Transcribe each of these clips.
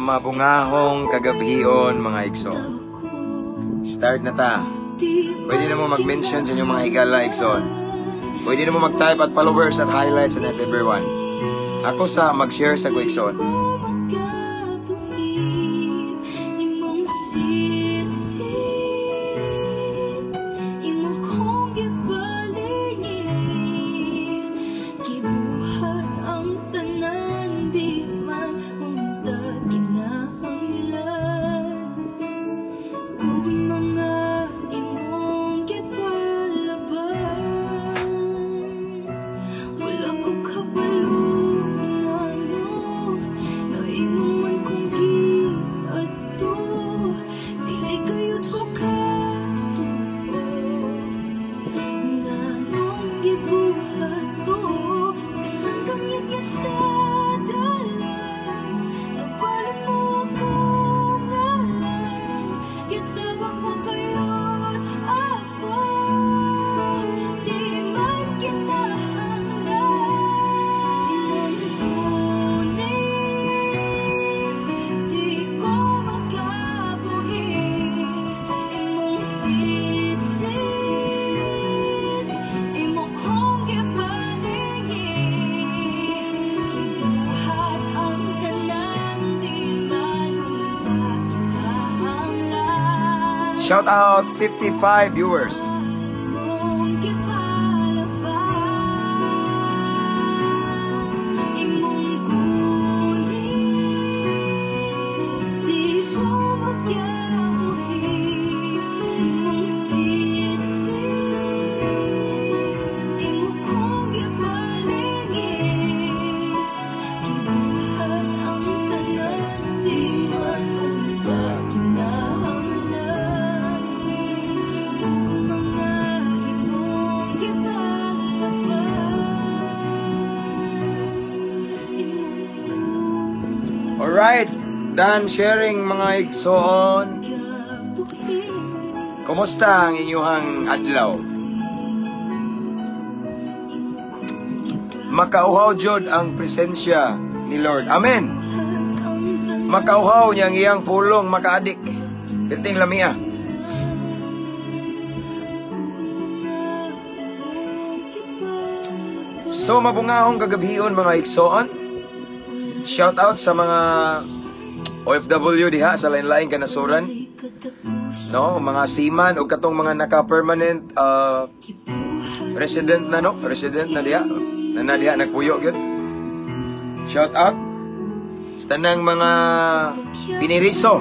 Mabungahong kagabhion, mga igsoon. Start na ta. Pwede na mo mag-mention sa inyong mga higala, igsoon. Pwede na mo mag-type at followers at highlights and at everyone. Ako sa mag-share sa ko, igsoon. Imong sitsit, imo kong gipalingi. Gibuhat ang tanan, di man unta kinahanglan. Kung mga imong gipalaban, wala ko kabalo ngano nga imo man kong giadto. Dili gayud ko katuo nganong gibuhat to. Bisan kang yagyan sa dalan, nabalon mo ako ngalan. Gitawag mo kayot ako, di man kinahanglan. Imong punit, di ko makabuhi. Imong sitsit, imo kong gipalingi. Gibuhat ang tanan, di man unta kinahanglan. Shout out 55 viewers. Imong gipalaban, imong kunit, di ko magyabuhi. Imong sitsit, imo kong gipalingi. Gibuhat ang tanan, di man unta kinahanglan. Kung mga imong gipalaban, imong Alright, done sharing, mga igsoon. gabuhi. Kumusta ang inyuhang adlaw? Makauhaw jud ang presensya ni Lord. Amen. Makauhaw niya ang iyang pulong, makaadik. Pirting lamia. So mabungahong kagabhion, mga igsoon. Shout out sa mga OFW diha sa lain-laing kanasuran. No, mga seaman o katong mga naka-permanent resident na, no, resident na diha. Na diha nagpuyo gyud. Shout out sa tanang mga piniriso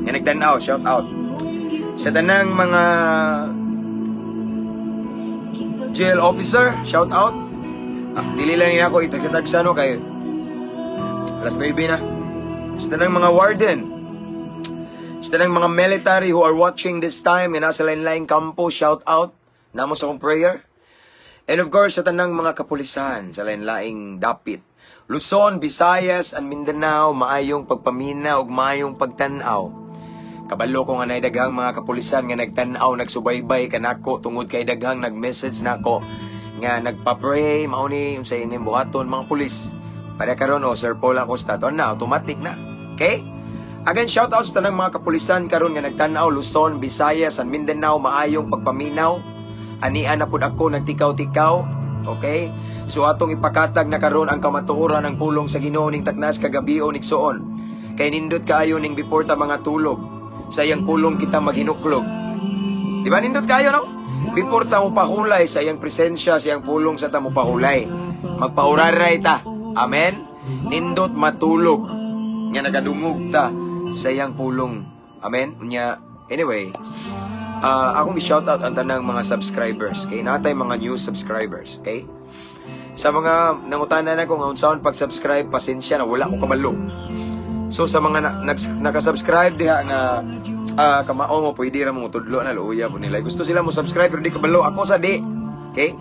nga nagtan-aw, shout out. Sa tanang mga jail officer, shout out. Ah, dili lang niya ako itagtagsa, no, kay alas 9 na. Sa tanang mga warden, sa tanang mga military who are watching this time nga nasa lain-laing kampo, shout out. Namo sa akong prayer. And of course, sa tanang mga kapulisan sa lain-laing dapit. Luzon, Visayas, and Mindanao, maayong pagpamina ug maayong pagtan-aw. Kabalo ko nga nay daghang mga kapulisan nga nagtan-aw, nagsubaybay kanako tungod kay daghang nag-message nako nga nagpa-pray mao ni unsay inyong buhaton, mga pulis. Para karon, oh, Sir Paul Acosta to na automatic na. Okay? Again, shout out sa tanang mga kapulisan karon nga nagtan-aw, Luzon, Visayas, and Mindanao, maayong pagpaminaw. Ania na pud ako nagtikaw-tikaw. Okay? So atong ipakatag na karon ang kamatuoran ng pulong sa Ginoo ning taknas kagabi o igsoon. Kay nindot kaayo ning before ta mga tulog. Sa iyang pulong kita maghinuklog. Di ba nindot kaayo, no? Before ta mo pahulay sa iyang presensya, sa iyang pulong sa ta mo pahulay. Magpauraray ta. Amen? Nindot matulog nga nagadungog ta sa iyang pulong. Amen? Unya, anyway, akong i-shout out ang tanang mga subscribers. Kay natay mga new subscribers. Okay? Sa mga nangutana na ko nga unsaon pag-subscribe, pasensya na, wala ko kabalo. So sa mga naka-subscribe diha nga kamao mo, pwede ra mo tudlo na, luya po nila. Gusto sila mo subscribe pero di kabalo. Ako sa di. Okay?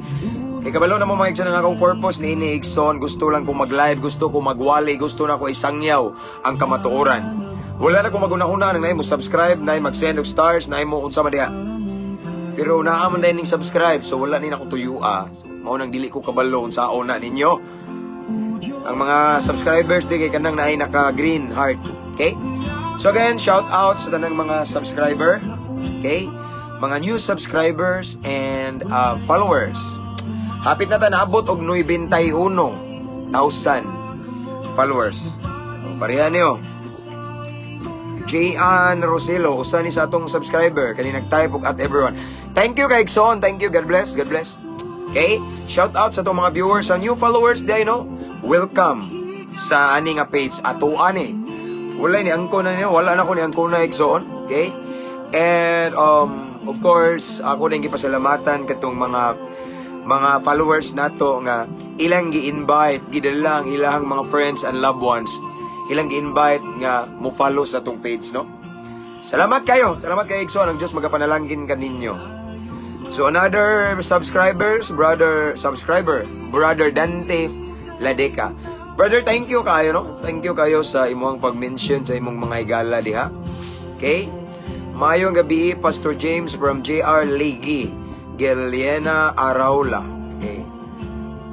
Kay kabalo na mo, mga igsoon, ang akong purpose ni ini, igsoon, gusto lang ko mag-live, gusto ko magwali, gusto na ko isangyaw ang kamatuoran. Wala na ko magunahuna nang naay mo subscribe, naay mag-send og stars, naay mo unsa man diha. Pero naa man ning subscribe, so wala ni nako tuyua. So, mao nang dili ko kabalo unsaon na ninyo. Ang mga subscribers di kay kanang naay naka green heart. Okay? So again, shout out sa tanang mga subscriber. Okay? Mga new subscribers and followers. Hapit na ta naabot og 91,000 followers. Pareha niyo. J.Ann Roselo, usa ni sa atong subscriber, kani nag-type og @everyone. Thank you kay Igsoon, thank you. God bless, God bless. Okay? Shout out sa atong mga viewers, sa new followers diay, no? Welcome sa ani nga page ato ani. Wala ni angko na niyo, wala na ko ni angko na, igsoon. Okay? And of course, ako ning gipasalamatan katong mga followers nato nga ilang gi-invite, gidala ang ilang mga friends and loved ones, ilang gi-invite nga mo follow sa atong page, no? Salamat kayo. Salamat kayo, igsoon. Ang Diyos magapanalangin kaninyo. So another subscribers, brother subscriber, Brother Dante Ladeca. Brother, thank you kayo, no? Thank you kayo sa imong pag-mention sa imong mga higala diha. Okay? Mayong gabi, Pastor James, from JR Legi, Geliena Araula. Okay.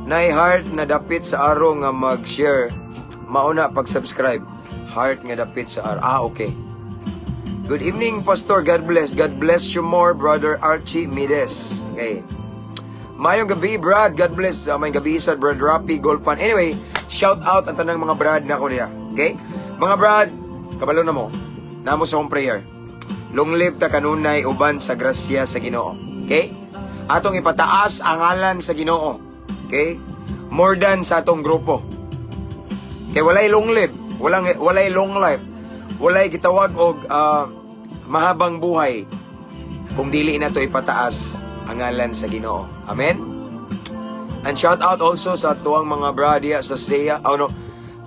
Nay heart na dapit sa aro nga mag-share. Mauna pag-subscribe. Heart nga dapit sa aro. Ah, okay. Good evening, Pastor. God bless. God bless you more, Brother Archie Mides. Okay. Mayong gabi, Brad. God bless. Mayong gabi sa Brad Rapi Golfan. Anyway, shout out ang tanang mga Brad na ko diha. Okay? Mga Brad, kabalo na mo. Namo sa akong prayer. Long live ta kanunay uban sa grasya sa Ginoo. Okay? Atong ipataas ang ngalan sa Ginoo. Okay? More than sa atong grupo. Kay walay long live, walay long life. Walay gitawag og mahabang buhay kung dili na to ipataas ang ngalan sa Ginoo. Amen? And shout out also sa tuwang mga brad diha sa SEA, oh no,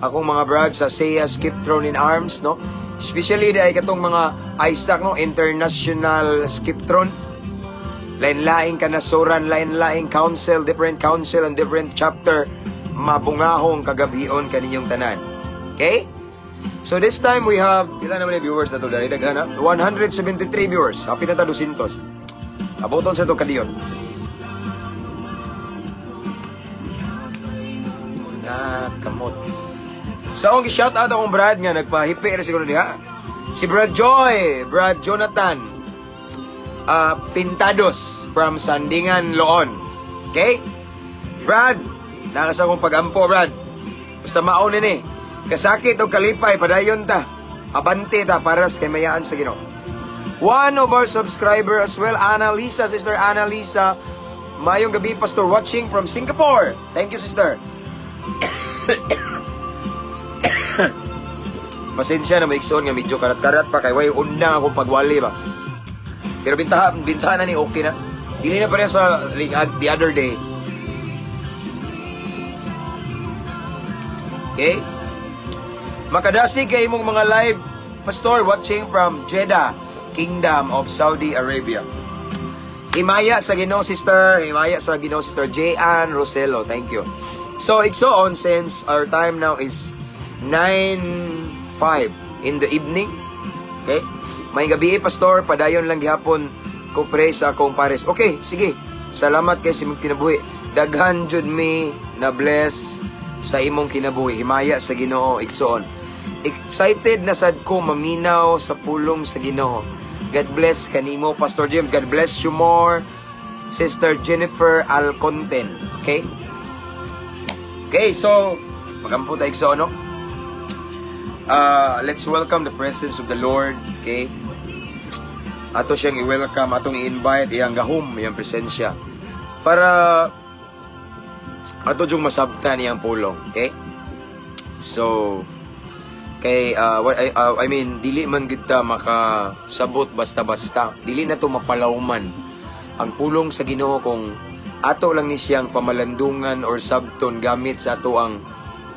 akong mga brad sa SEA Skip Throne in Arms, no? Especially dahil katong mga ISAC, no? International Skip Throne. Lain-laing kanasuran, lain-laing council, different council and different chapter, mabungahong kagabhion kaninyong tanan. Okay? So this time we have, ilan naman yung viewers na to? Dari daghan na? 173 viewers. Hapit na ta 200. Aboton sa to kadiyon. Na kamot. So akong shout out akong Brad nga nagpahipi ra siguro diha. Si Brad Joy, Brad Jonathan Pintados from Sandingan, Loon. Okay? Brad, nakasa akong pagampo, Brad. Basta maon ni. Kasakit o kalipay, padayon ta. Abante ta para sa kaymayaan sa Ginoo. One of our subscriber as well, Annalisa, Sister Annalisa. Mayong gabi, Pastor, watching from Singapore. Thank you, sister. Pasensya na maigsoon nga medyo karat-karat pa kay way undang akong pagwali ba. Pero bintaha na ni okay na. Dili na pareha sa the other day. Okay? Makadasig kay imong mga live, Pastor, watching from Jeddah, Kingdom of Saudi Arabia. Himaya sa Ginoo, sister. Himaya sa Ginoo, Sister J.Ann Roselo. Thank you. So, igsoon, since our time now is 9:05 in the evening. Okay? May gabi, Pastor, padayon lang gihapon ko pray sa akong pares. Okay, sige. Salamat kay sa imong kinabuhi. Daghan jud mi na bless sa imong kinabuhi. Himaya sa Ginoo, igsoon. Excited na sad ko maminaw sa pulong sa Ginoo. God bless kanimo, Pastor James. God bless you more, Sister Jennifer Alconten. Okay? Okay, so magampo ta, igsoon, no? Let's welcome the presence of the Lord. Okay? Ato siyang i-welcome, atong i-invite iyang gahom, iyang presensya para ato jung masabtan iyang pulong. Okay? So, kay I mean, dili man gid ta makasabot basta-basta. Dili na to mapalawman ang pulong sa Ginoo kung ato lang ni siyang pamalandungan or sabton gamit sa ato ang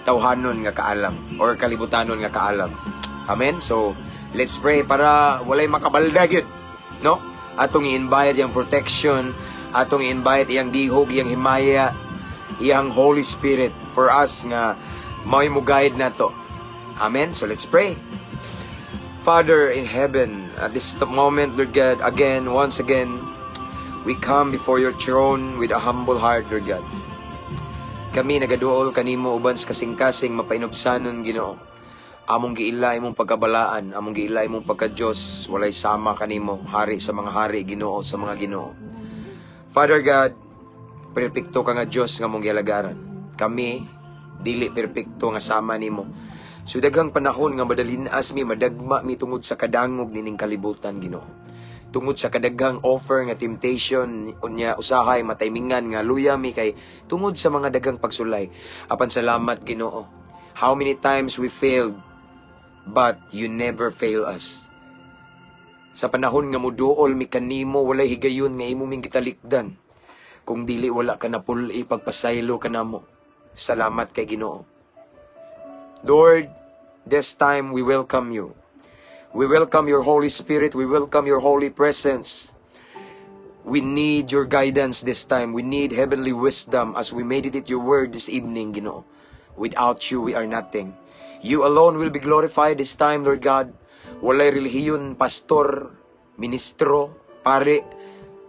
tawhanon nga kaalam or kalibutanon nga kaalam. Amen? So, let's pray para walay makabalda gyud, no? Atong i-invite iyang protection, atong i-invite iyang dihog, iyang himaya, iyang Holy Spirit for us nga mao'y mo guide nato. Amen? So, let's pray. Father in heaven, at this moment, Lord God, again, once again, we come before your throne with a humble heart, Lord God. Kami nagaduol kanimo uban sa kasing-kasing mapainubsanon, Ginoo. Among giila imong pagkabalaan, among giila imong pagka-Diyos, walay sama kanimo, hari sa mga hari, Ginoo sa mga ginoo. Father God, perpekto ka nga Diyos nga among gialagaran. Kami dili perpekto nga sama nimo. So daghang panahon nga madalinas mi, madagma mi tungod sa kadangog nining kalibutan, Ginoo. Tungod sa kadaghang offer nga temptation, unya usahay mataymingan nga luya mi kay tungod sa mga daghang pagsulay. Apan salamat, Ginoo. How many times we failed, but you never fail us. Sa panahon nga muduol mi kanimo, walay higayon nga imo ming gitalikdan. Kung dili wala ka napul-i pagpasaylo kanamo. Salamat kay Ginoo. Lord, this time we welcome you. We welcome your Holy Spirit. We welcome your holy presence. We need your guidance this time. We need heavenly wisdom as we meditate your word this evening, Ginoo. Without you, we are nothing. You alone will be glorified this time, Lord God. Walay relihiyon, pastor, ministro, pare,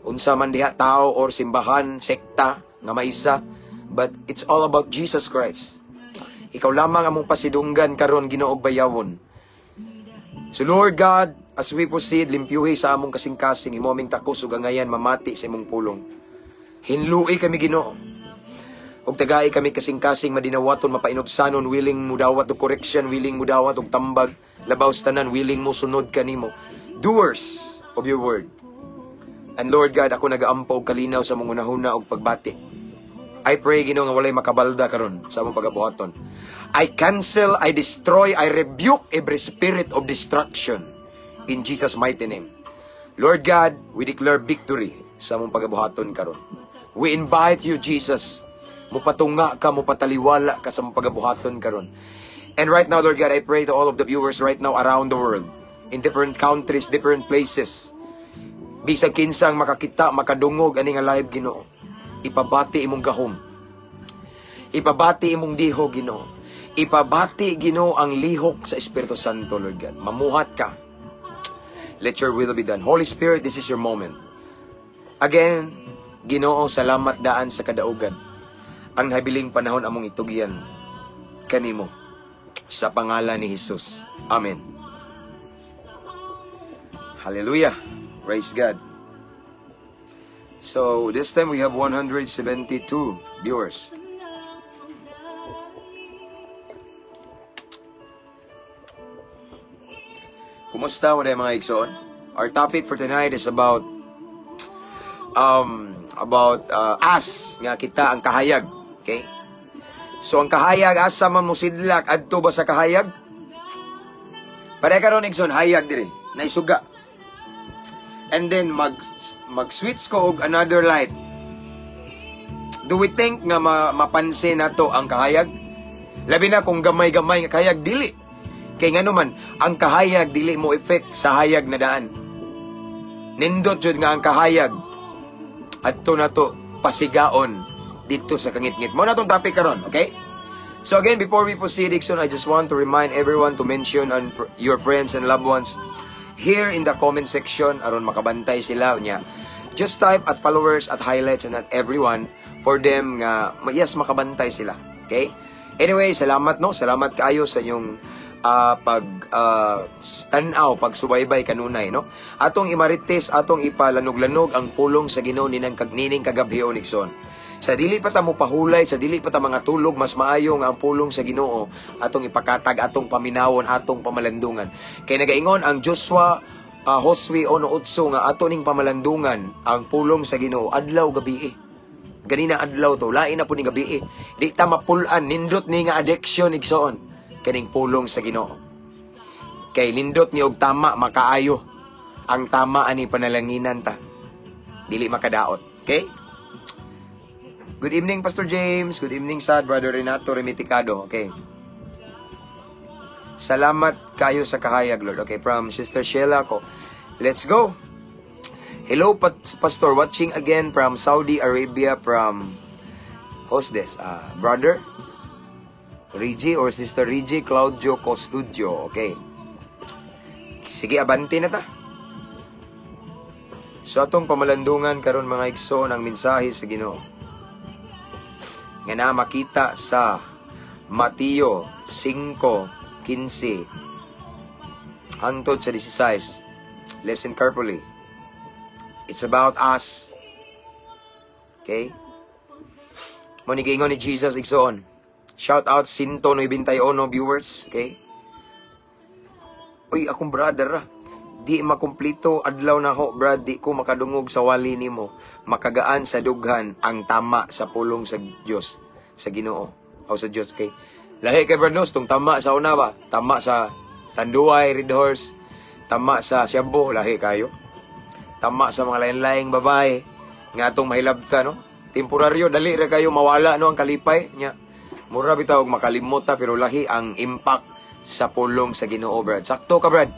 unsa man diha tao or simbahan, sekta, nga maisa. But it's all about Jesus Christ. Ikaw lamang among pasidunggan karon, Ginoo, bayawon. So Lord God, as we proceed, limpyuhi sa among kasing-kasing, imo aming takos ug angayan mamati sa imong pulong. Hinlui kami, Ginoo. Ug tagai kami kasing-kasing madinawaton, mapainubsanon, willing mudawat og correction, willing mudawat og tambag, labaw sa tanan, willing mo sunod kanimo. Doers of your word. And Lord God, ako nagaampo og kalinaw sa among hunahuna og pagbati. I pray, Ginoo, nga walay makabalda karon sa among pagabuhaton. I cancel, I destroy, I rebuke every spirit of destruction in Jesus' mighty name. Lord God, we declare victory sa among pagabuhaton karon. We invite you, Jesus. Mupatunga ka, mupataliwala ka sa among pagabuhaton karon. And right now, Lord God, I pray to all of the viewers right now around the world, in different countries, different places. Bisag kinsang makakita, makadungog ani nga live, Ginoo. Ipabati imong gahom. Ipabati imong diho, Ginoo. Ipabati, Ginoo, ang lihok sa Espiritu Santo, Lord God. Mamuhat ka. Let your will be done. Holy Spirit, this is your moment. Again, Ginoo, salamat daan sa kadaugan. Ang habiling panahon among itugyan kanimo sa pangalan ni Jesus. Amen. Hallelujah. Praise God. So, this time we have 172 viewers. Kumusta wala mga igsoon? Our topic for tonight is about us nga kita ang kahayag. Okay? So ang kahayag, asa man mo sidlak, adto ba sa kahayag? Pare karon, igsoon, hayag diri, naisuga. And then mag switch ko og another light. Do we think nga mapansin nato ang kahayag? Labi na kung gamay-gamay nga kahayag, dili. Kay ngano man, ang kahayag dili mo effect sa hayag na daan. Nindot jud nga ang kahayag adto nato pasigaon dito sa kangitngit. Mao na tong topic karon, okay? So again, before we proceed, igsoon, I just want to remind everyone to mention on your friends and loved ones here in the comment section aron makabantay sila niya. Just type at followers, at highlights, and at everyone for them nga yes, makabantay sila. Okay? Anyway, salamat, no. Salamat kaayo sa inyong pag tan-aw, pagsubaybay kanunay, no. Atong imarites, atong ipalanog-lanog ang pulong sa Ginoo ninang kagnining kagabhion, igsoon. Sa dili pa ta mo pahulay, sa dili pa ta mga tulog, mas maayo nga ang pulong sa Ginoo atong ipakatag, atong paminawon, atong pamalandungan. Kay nagaingon ang Joshua, Josue 1:8 nga ato ning pamalandungan ang pulong sa Ginoo adlaw gabi. Ganina adlaw to, lain na po ni gabi. Di ta mapulan, nindot ni nga addiction, igsoon, kaning pulong sa Ginoo. Kay nindot ni og tama makaayo. Ang tama ani panalanginan ta. Dili makadaot. Okay? Good evening, Pastor James. Good evening, sad Brother Renato Remiticado. Okay. Salamat kayo sa kahayag, Lord. Okay, from Sister Sheila ko. Let's go. Hello, Pastor. Watching again from Saudi Arabia from host this, Brother Reggie or Sister Reggie Claudio Costudio. Okay. Sige, abante na ta. So atong pamalandungan karon, mga igsoon, ang mensahe sa Ginoo. Nga na makita sa Mateo 5:15 hangtod sa 16. Listen carefully. It's about us. Okay? Mao ni giingon ni Jesus, igsoon. Shout out 191 viewers, okay? Uy, akong brother ah. Di makumplito adlaw na ho, brad, di ko makadungog sa wali nimo. Makagaan sa dughan ang tama sa pulong sa Dios, sa Ginoo o sa Dios, okay? Lahi kay brad no, tong tama sa una ba? Tama sa Tanduay, Red Horse, tama sa shabu, lahi kayo. Tama sa mga lain-laing babae nga atong mahilabta, no? Temporaryo, dali ra kayo mawala, no, ang kalipay nya. Mura bitaw og makalimot ta, pero lahi ang impact sa pulong sa Ginoo, brad. Sakto ka, brad.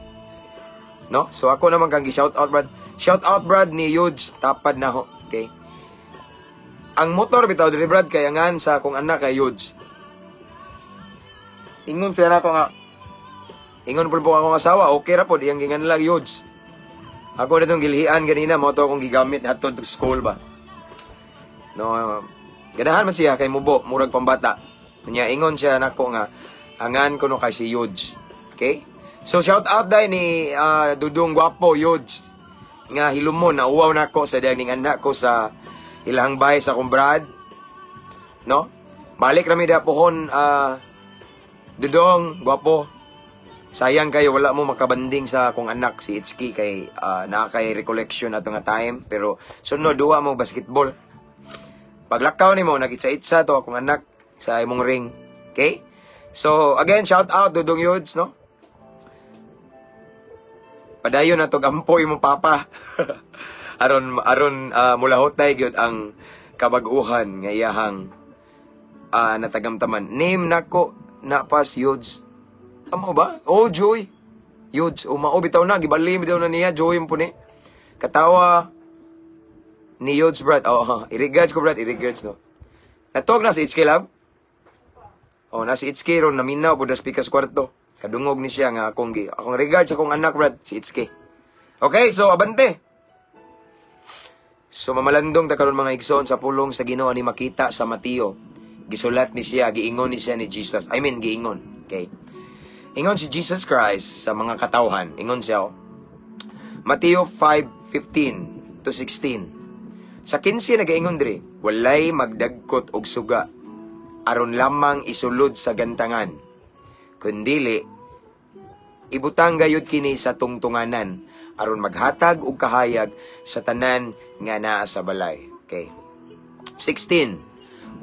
No? So ako naman kang gi-shout out, brad. Shout out, brad, ni Yudes tapad na ho. Okay. Ang motor bitaw diri, brad, kay angan sa akong anak kay Yudes. Ingon siya nako nga ingon po po akong asawa, okay ra pod iyang ginganlag Yudes. Ako na itong gilhian ganina, mao to akong gigamit hatod to school ba. No, ganahan man siya kay mubo, murag pambata. Nya ingon siya nako nga angan ko no kay si Yudes. Okay? So shout out dai ni Dudong Gwapo Yudes nga hilumon na uwaw nako sa dayang ning anak ko sa ilahang bahay sa akong brad. No? Balik rami da pohon, Dudong Gwapo. Sayang kayo wala mo makabanding sa akong anak si Itchki kay naa kay recollection ato nga time, pero sunod duwa mo basketball. Paglakaw nimo nagitsa-itsa to akong anak sa imong ring. Okay? So again, shout out Dudong Yudes, no? Padayon na to gampo imong papa. Aron aron mulahotay gyud ang kabag-uhan nga iyahang natagamtaman. Name nako na pas Yudes. Amo ba? Oh, Joy. Yudes, o mao bitaw na gibali bitaw na niya Joy mo puni. Katawa ni Yudes, brad. Oh, i-regards ko, brad, i-regards, no. Natog na si HK Lab. Oh, na si HK ron naminaw pud speaker sa kwarto. Kadungog ni siya nga akong regards sa akong anak, brad, si HK. Okay, so abante. So mamalandong ta karon, mga igsoon, sa pulong sa Ginoo ni makita sa Mateo. Gisulat ni siya, giingon ni siya ni Jesus. I mean, giingon. Okay. Ingon si Jesus Christ sa mga katawhan. Ingon siya, oh. Mateo 5:15 to 16. Sa 15 nagaingon diri, walay magdagkot og suga aron lamang isulod sa gantangan. Kundili ibutang gayud kini sa tungtunganan aron maghatag og kahayag sa tanan nga naa sa balay. Okay. 16.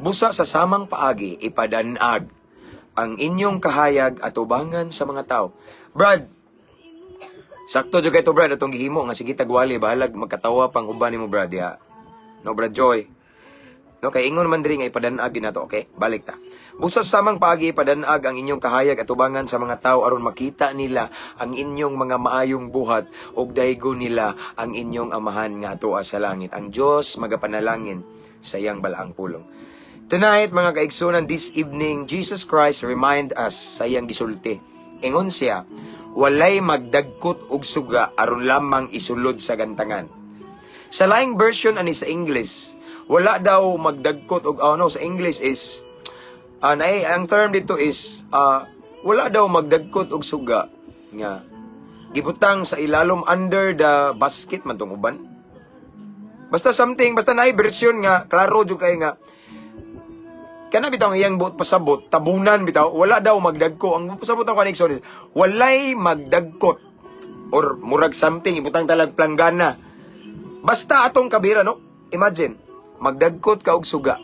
Busa sa samang paagi ipadanag ang inyong kahayag atubangan sa mga tao. Brad, sakto jud kay to, brad, atong gihimo nga sige tagwali, bahalag magkatawa pang uban nimo, brad, ya. No, Brad Joy. No, kay ingon man diri nga ipadanag nato, okay? Balik ta. Busa sa samang paagi ipadanag ang inyong kahayag atubangan sa mga tao aron makita nila ang inyong mga maayong buhat ug daygon nila ang inyong Amahan nga atoa sa langit. Ang Dios magapanalangin sa iyang balaang pulong. Tonight, mga kaigsunan, this evening, Jesus Christ remind us sa iyang gisulti. Ingon siya, walay magdagkot og suga aron lamang isulod sa gantangan. Sa laing version ani sa English, wala daw magdagkot og ano sa English is na ang term dito is wala daw magdagkot og suga nga gibutang sa ilalom, under the basket man tong uban. Basta something, basta naay version nga klaro jud kay nga kana bitaw ang iyang buot pasabot, tabunan bitaw, wala daw magdagko. Ang pasabot ang connection is, walay magdagkot or murag something ibutang talag planggana. Basta atong kabira, no? Imagine, magdagkot ka og suga.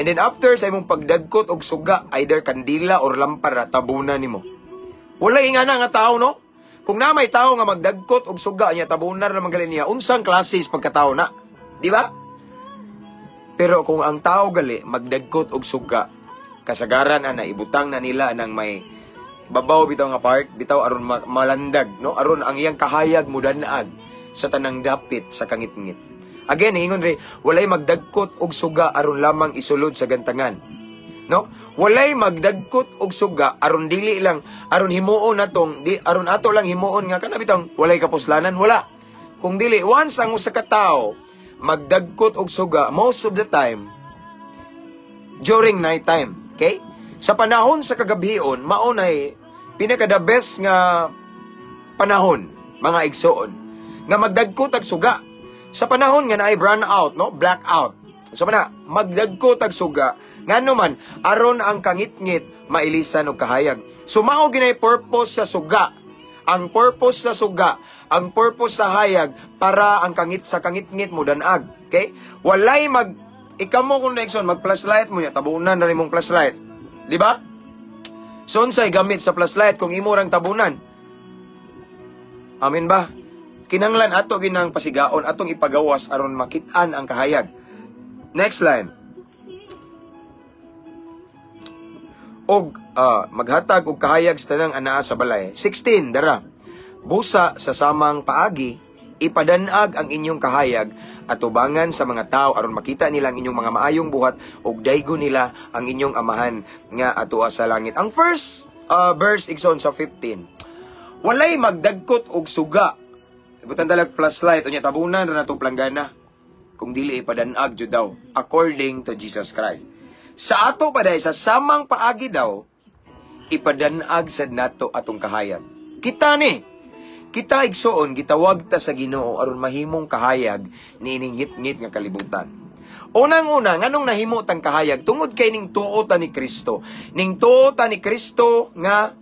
And then after sa imong pagdagkot og suga, either kandila or lampara, tabunan nimo. Walay ingana nga tao, no? Kung na may tao nga magdagkot og suga niya, tabunan naman gali niya, unsang klases pagkatao na? Di ba? Pero kung ang tao gali magdagkot og suga, kasagaran ana ibutang na nila ng may babaw bitaw nga part bitaw aron malandag, no, aron ang iyang kahayag mudanag sa tanang dapit sa kangitngit. Again, ingon ri, walay magdagkot og suga aron lamang isulod sa gantangan. No? Walay magdagkot og suga aron dili lang aron himuon natong di aron ato lang himuon nga kana bitong walay kapuslanan, wala. Kung dili once ang usa ka tawo magdagkot og suga, most of the time During nighttime. Okay? Sa panahon sa kagabhion, mao nay pinaka the best nga panahon, mga igsoon, nga magdagko tag suga. Sa panahon nga naay brown out, no? Blackout. So man, magdagko tag suga ngano man aron ang kangitngit mailisan og kahayag. So mao ginay purpose sa suga. Ang purpose sa suga, ang purpose sa hayag para ang kangit sa kangitngit mo danag. Okay? Walay mag ikamo kung na, mag flashlight mo ya, tabunan na nimong flashlight. Di ba? So unsay gamit sa flashlight kung imo rang tabunan? Amen ba? Kinanglan ato ginang pasigaon, atong ipagawas aron makit-an ang kahayag. Next line. Og maghatag og kahayag sa tanang anaa sa balay. 16 dara. Busa sa samang paagi, ipadanag ang inyong kahayag at tubangan sa mga tao aron makita nila ang inyong mga maayong buhat ug daygo nila ang inyong amahan nga atoa sa langit. Ang first verse, igsoon, sa 15. Walay magdagkot og suga. Ibutan dalag flashlight unya tabunan ra nato planggana. Kung dili ipadanag jud daw according to Jesus Christ. Sa ato pa sa samang paagi daw ipadanag sad nato atong kahayag. Kita ni, kita igsoon, gitawag ta sa Ginoo aron mahimong kahayag niining ngit-ngit nga kalibutan. Unang-una, nganong nahimo tang kahayag? Tungod kay ning tuo ta ni Kristo. Ning tuo ta ni Kristo nga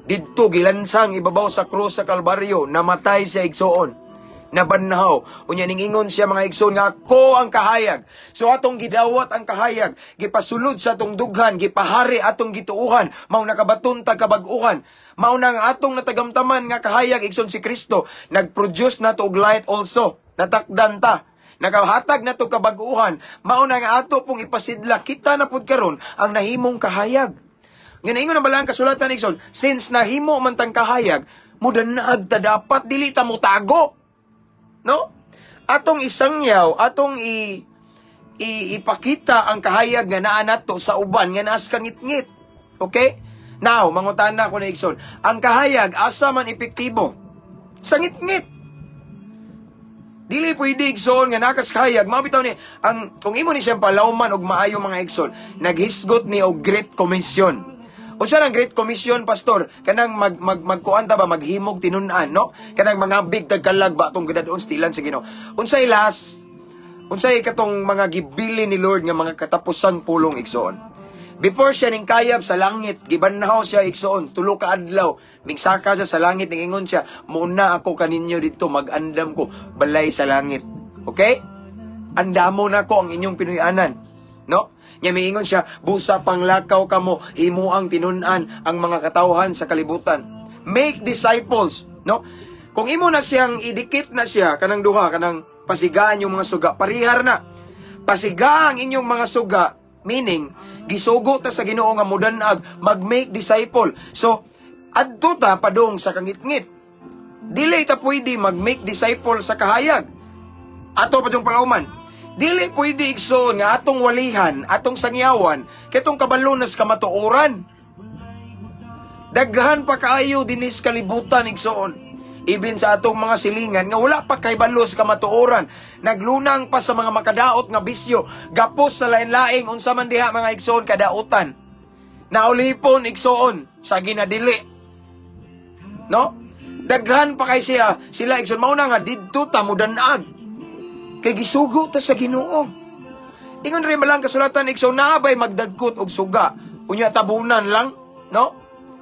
didto gilansang ibabaw sa krus sa Kalbaryo, namatay siya, igsoon. Nabanhaw. Unya ning ingon siya, mga igsoon, nga ako ang kahayag. So atong gidawat ang kahayag, gipasulod sa atong dughan, gipahari atong gituuhan, mao nakabaton ta kabag-uhan. Mao na ang atong natagamtaman nga kahayag, igsoon, si Kristo, nagproduce nato og light also. Natakdan ta. Nakahatag nato kabag-uhan. Mao na nga ato pong ipasidla, kita na pud karon ang nahimong kahayag. Nga naingon ang balang kasulatan, igsoon, since nahimo man tang kahayag, mudanag ta dapat, dili ta motago. No? Atong isangyaw, atong i, i ipakita ang kahayag nga naa nato sa uban nga naas kangitngit. Okay? Now, mangutana ko na, igsoon, ang kahayag asa man epektibo? Sa ngitngit. Dili pwede, igsoon, nga nakas kahayag, mao bitaw ni ang kung imo ni siyang palawman og maayo, mga igsoon, naghisgot ni og Great Commission. Unsa nang Great Commission, Pastor? Kanang mag mag magkuan ta ba, maghimog tinun-an, no? Kanang mga big tagkalag ba atong gidadon stilan sa Ginoo. Unsay last? Unsay katong mga gibili ni Lord nga mga katapusang pulong, igsoon? Before siya ning kayab sa langit, gibanhaw siya, igsoon, 3 ka adlaw, mingsaka siya sa langit, ningingon siya, "Muna ako kaninyo dito, mag-andam ko balay sa langit." Okay? Andamo na ko ang inyong pinuy-anan. No? Nya miingon siya, "Busa panglakaw kamo, himuang tinun-an ang mga katawhan sa kalibutan." Make disciples, no? Kung imo na siyang idikit na siya kanang duha, kanang pasigaan yung mga suga, parihar na. Pasiga ang inyong mga suga, meaning gisugo ta sa Ginoo nga mudanag, mag-make disciple. So, adto ta padung sa kangitngit. Dili ta pwede mag-make disciple sa kahayag. Ato pa yung palauman. Dili pwede, igsoon, nga atong walihan, atong sangyawan, ketong kabalonas kamatuoran. Daghan pa kaayo dinis kalibutan, igsoon. Ibin sa atong mga silingan nga wala pa kay balos kamatuoran. Naglunang pa sa mga makadaot nga bisyo, gapos sa lain-laing unsa man diha, mga igsoon, kadautan. Naulipon, igsoon, sa ginadili. No? Daghan pa kay siya, sila, igsoon, mao na nga didto ta mudanag. Kay gisugo ta sa Ginoo. Ingon rin malang kasulatan, igsoon, naa bay magdagkot og suga unya tabunan lang, no?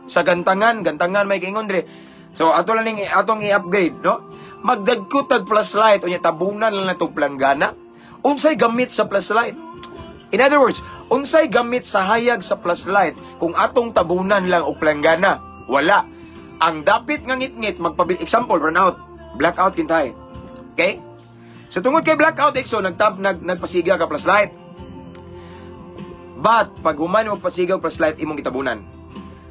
Sa gantangan, gantangan may kaingon dre. So ato lang ning atong i-upgrade, no? Magdagkot tag flashlight unya tabunan lang natong planggana. Unsay gamit sa flashlight? In other words, unsay gamit sa hayag sa flashlight kung atong tabunan lang og planggana? Wala. Ang dapit nga ngitngit magpabil, example, burn out, blackout kintay. Okay? So tungod kay blackout, igsoon, nagtab nag nagpasiga ka flashlight. But pag human mo pasiga og flashlight imong gitabunan.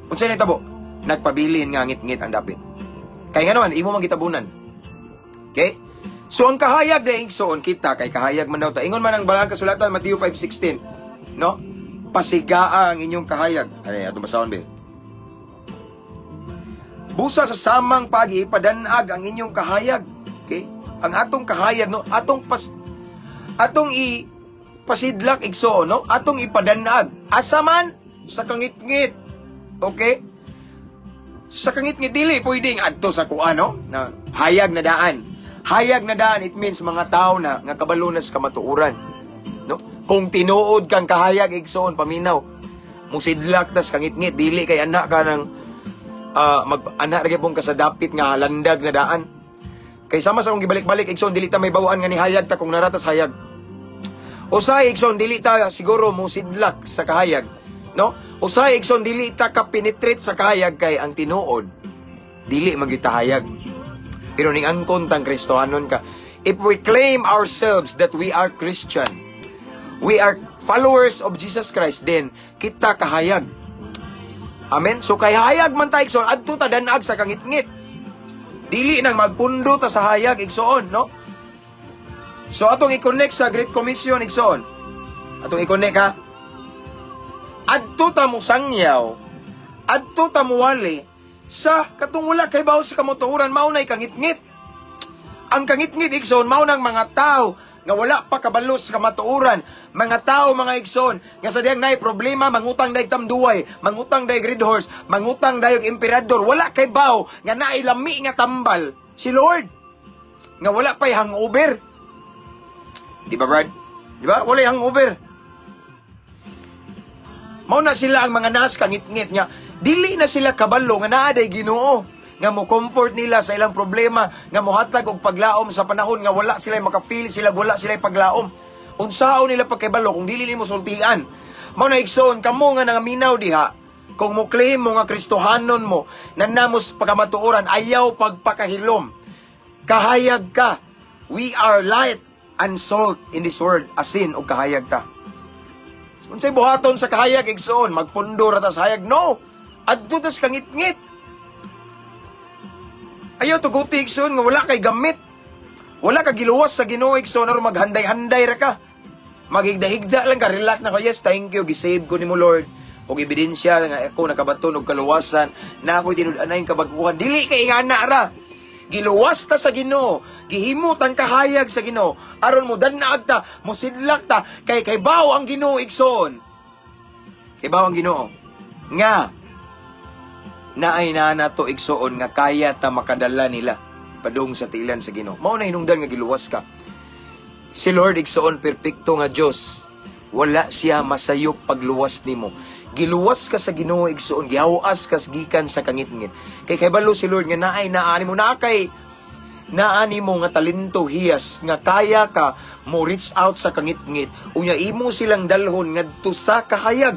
Unsay nahitabo? Nagpabilin nga ngitngit ang dapit. Kay nga naman imo man gitabunan. Okay? So ang kahayag na, igsoon, kita kay kahayag man daw ta. Ingon man ang balang kasulatan, Matthew 5:16, no? Pasigaa ang inyong kahayag. Ano atong basahon be? Busa sa samang pagi ipadanag ang inyong kahayag. Okay? Ang atong kahayag, no, atong pas atong i Pasidlak, igsoon, no? Atong ipadanag. Asa man? Sa kangitngit. Okay? Sa kangitngit, dili pwedeng adto sa kuan, no? Na hayag na daan. Hayag na daan, it means mga tao na nga kabalo na sa kamatuoran. No? Kung tinuod kang kahayag, igsoon, paminaw. Musidlak tas kangitngit, dili kay anak ka ng mag anak ra gyapon ka sa dapit nga landag na daan. Kay sama sa akong gibalik-balik, igsoon, dili ta may bawaan nga nihayag ta kung naratas hayag. Usahay, igsoon, dili ta siguro mo sidlak sa kahayag, no? Usahay, igsoon, dili ta ka penetrate sa kahayag kay ang tinuod dili magitahayag. Pero ning angkon tang Kristohanon ka. If we claim ourselves that we are Christian, we are followers of Jesus Christ, then kita kahayag. Amen? So kay hayag man ta, igsoon, adto ta danag sa kangitngit. Dili nang magpundo ta sa hayag, igsoon, no? So atong i-connect sa Great Commission, igsoon. Atong i-connect ha. Adto ta mo sangyaw, adto ta muwali sa katong wala kay bawo sa kamatuoran, mao nay kangitngit. Ang kangitngit, igsoon, mao nang mga tao nga wala pa kabalo sa kamatuoran, mga tao, mga igsoon, nga sa diyang naay problema mangutang dayg Tanduay, mangutang dayg Red Horse, mangutang dayog Emperador, wala kay baw nga naay lami nga tambal si Lord. Nga wala pa'y hangover. Di ba, Brad? Di ba? Wala'y hangover. Mao na sila ang mga nas kangitngit niya. Dili na sila kabalo nga naa day Ginoo nga mo comfort nila sa ilang problema, nga mohatag og paglaom sa panahon nga wala sila maka-feel sila, wala sila paglaom. Unsaon nila pagkabalo kung dili nimo sultian? Mao na, igsoon, kamo nga nangaminaw diha, kung mo claim mo nga Kristohanon mo, nanamos pagkamatuoran, ayaw pagpakahilom. Kahayag ka. We are light and salt in this world. Asin og kahayag ta. Unsay buhaton sa kahayag, igsoon? Magpundo ra ta sa hayag? No. Adto tas kangitngit. Ayaw tuguti, igsoon, nga wala kay gamit. Wala ka giluwas sa Ginoo, igsoon, aron maghanday-handay ra ka. Maghigda-higda lang ka, relax na ka. "Yes, thank you, gisave ko nimo, Lord. Og ebidensya nga ako nakabaton og kaluwasan, na ako'y tinud-anay kabaguhan." Dili kay ingana ra. Giluwas ta sa Ginoo, gihimo tang kahayag sa Ginoo, aron mo danag ta, mo sidlak ta, kay kay baw ang Ginoo, igsoon. Kay baw ang Ginoo. Nga naay na nato, igsoon, nga kaya ta makadala nila padung sa tiilan sa Ginoo. Mao na hinungdan nga giluwas ka. Si Lord, igsoon, perpekto nga Dios. Wala siya masayop pagluwas nimo. Giluwas ka sa Ginoo, igsoon, gihawas ka gikan sa kangitngit. Kay kabalo si Lord nga naay naani mo, naa kay naani mo nga talento, hiyas nga kaya ka mo reach out sa kangitngit unya imo silang dalhon ngadto sa kahayag.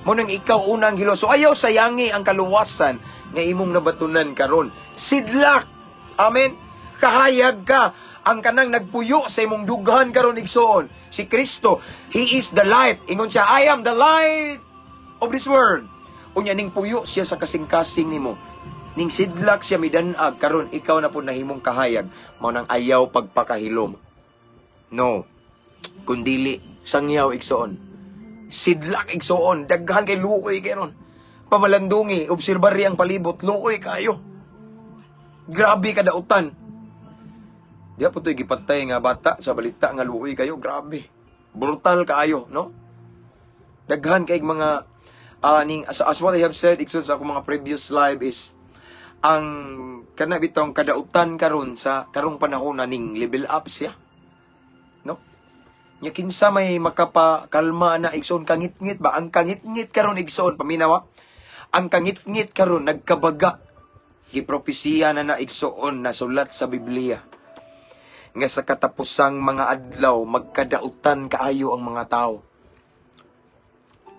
Mo nang ikaw unang giluwas. So ayaw sayangi ang kaluwasan nga imong nabatunan karon. Sidlak. Amen. Kahayag ka. Ang kanang nagpuyo sa imong dughan karon, igsoon, si Kristo, He is the light. Ingon siya, "I am the light of this world." Unya ning puyo siya sa kasing-kasing nimo. Ning sidlak siya midanag karon, ikaw na po nahimong kahayag. Mao nang ayaw pagpakahilom. No. Kundili sangyaw, igsoon. Sidlak, igsoon, daghan kay luoy karon. Pamalandungi, obserbari ang palibot, luoy kayo. Grabe kadautan. Di po to'y gipatay nga bata sa balita nga luoy kayo, grabe. Brutal kaayo, no? Daghan kay mga ning as what I have said, igsoon, sa akong mga previous live is ang kana bitong kadautan karon sa karong panahon na ning level up siya. No? Nya kinsa may makapakalma na, igsoon? Kangitngit ba? Ang kangitngit karon, igsoon, paminawa. Ang kangitngit karon nagkabaga. Gipropesiya na na, igsoon, nasulat sa Biblia nga sa katapusang mga adlaw magkadautan kaayo ang mga tao.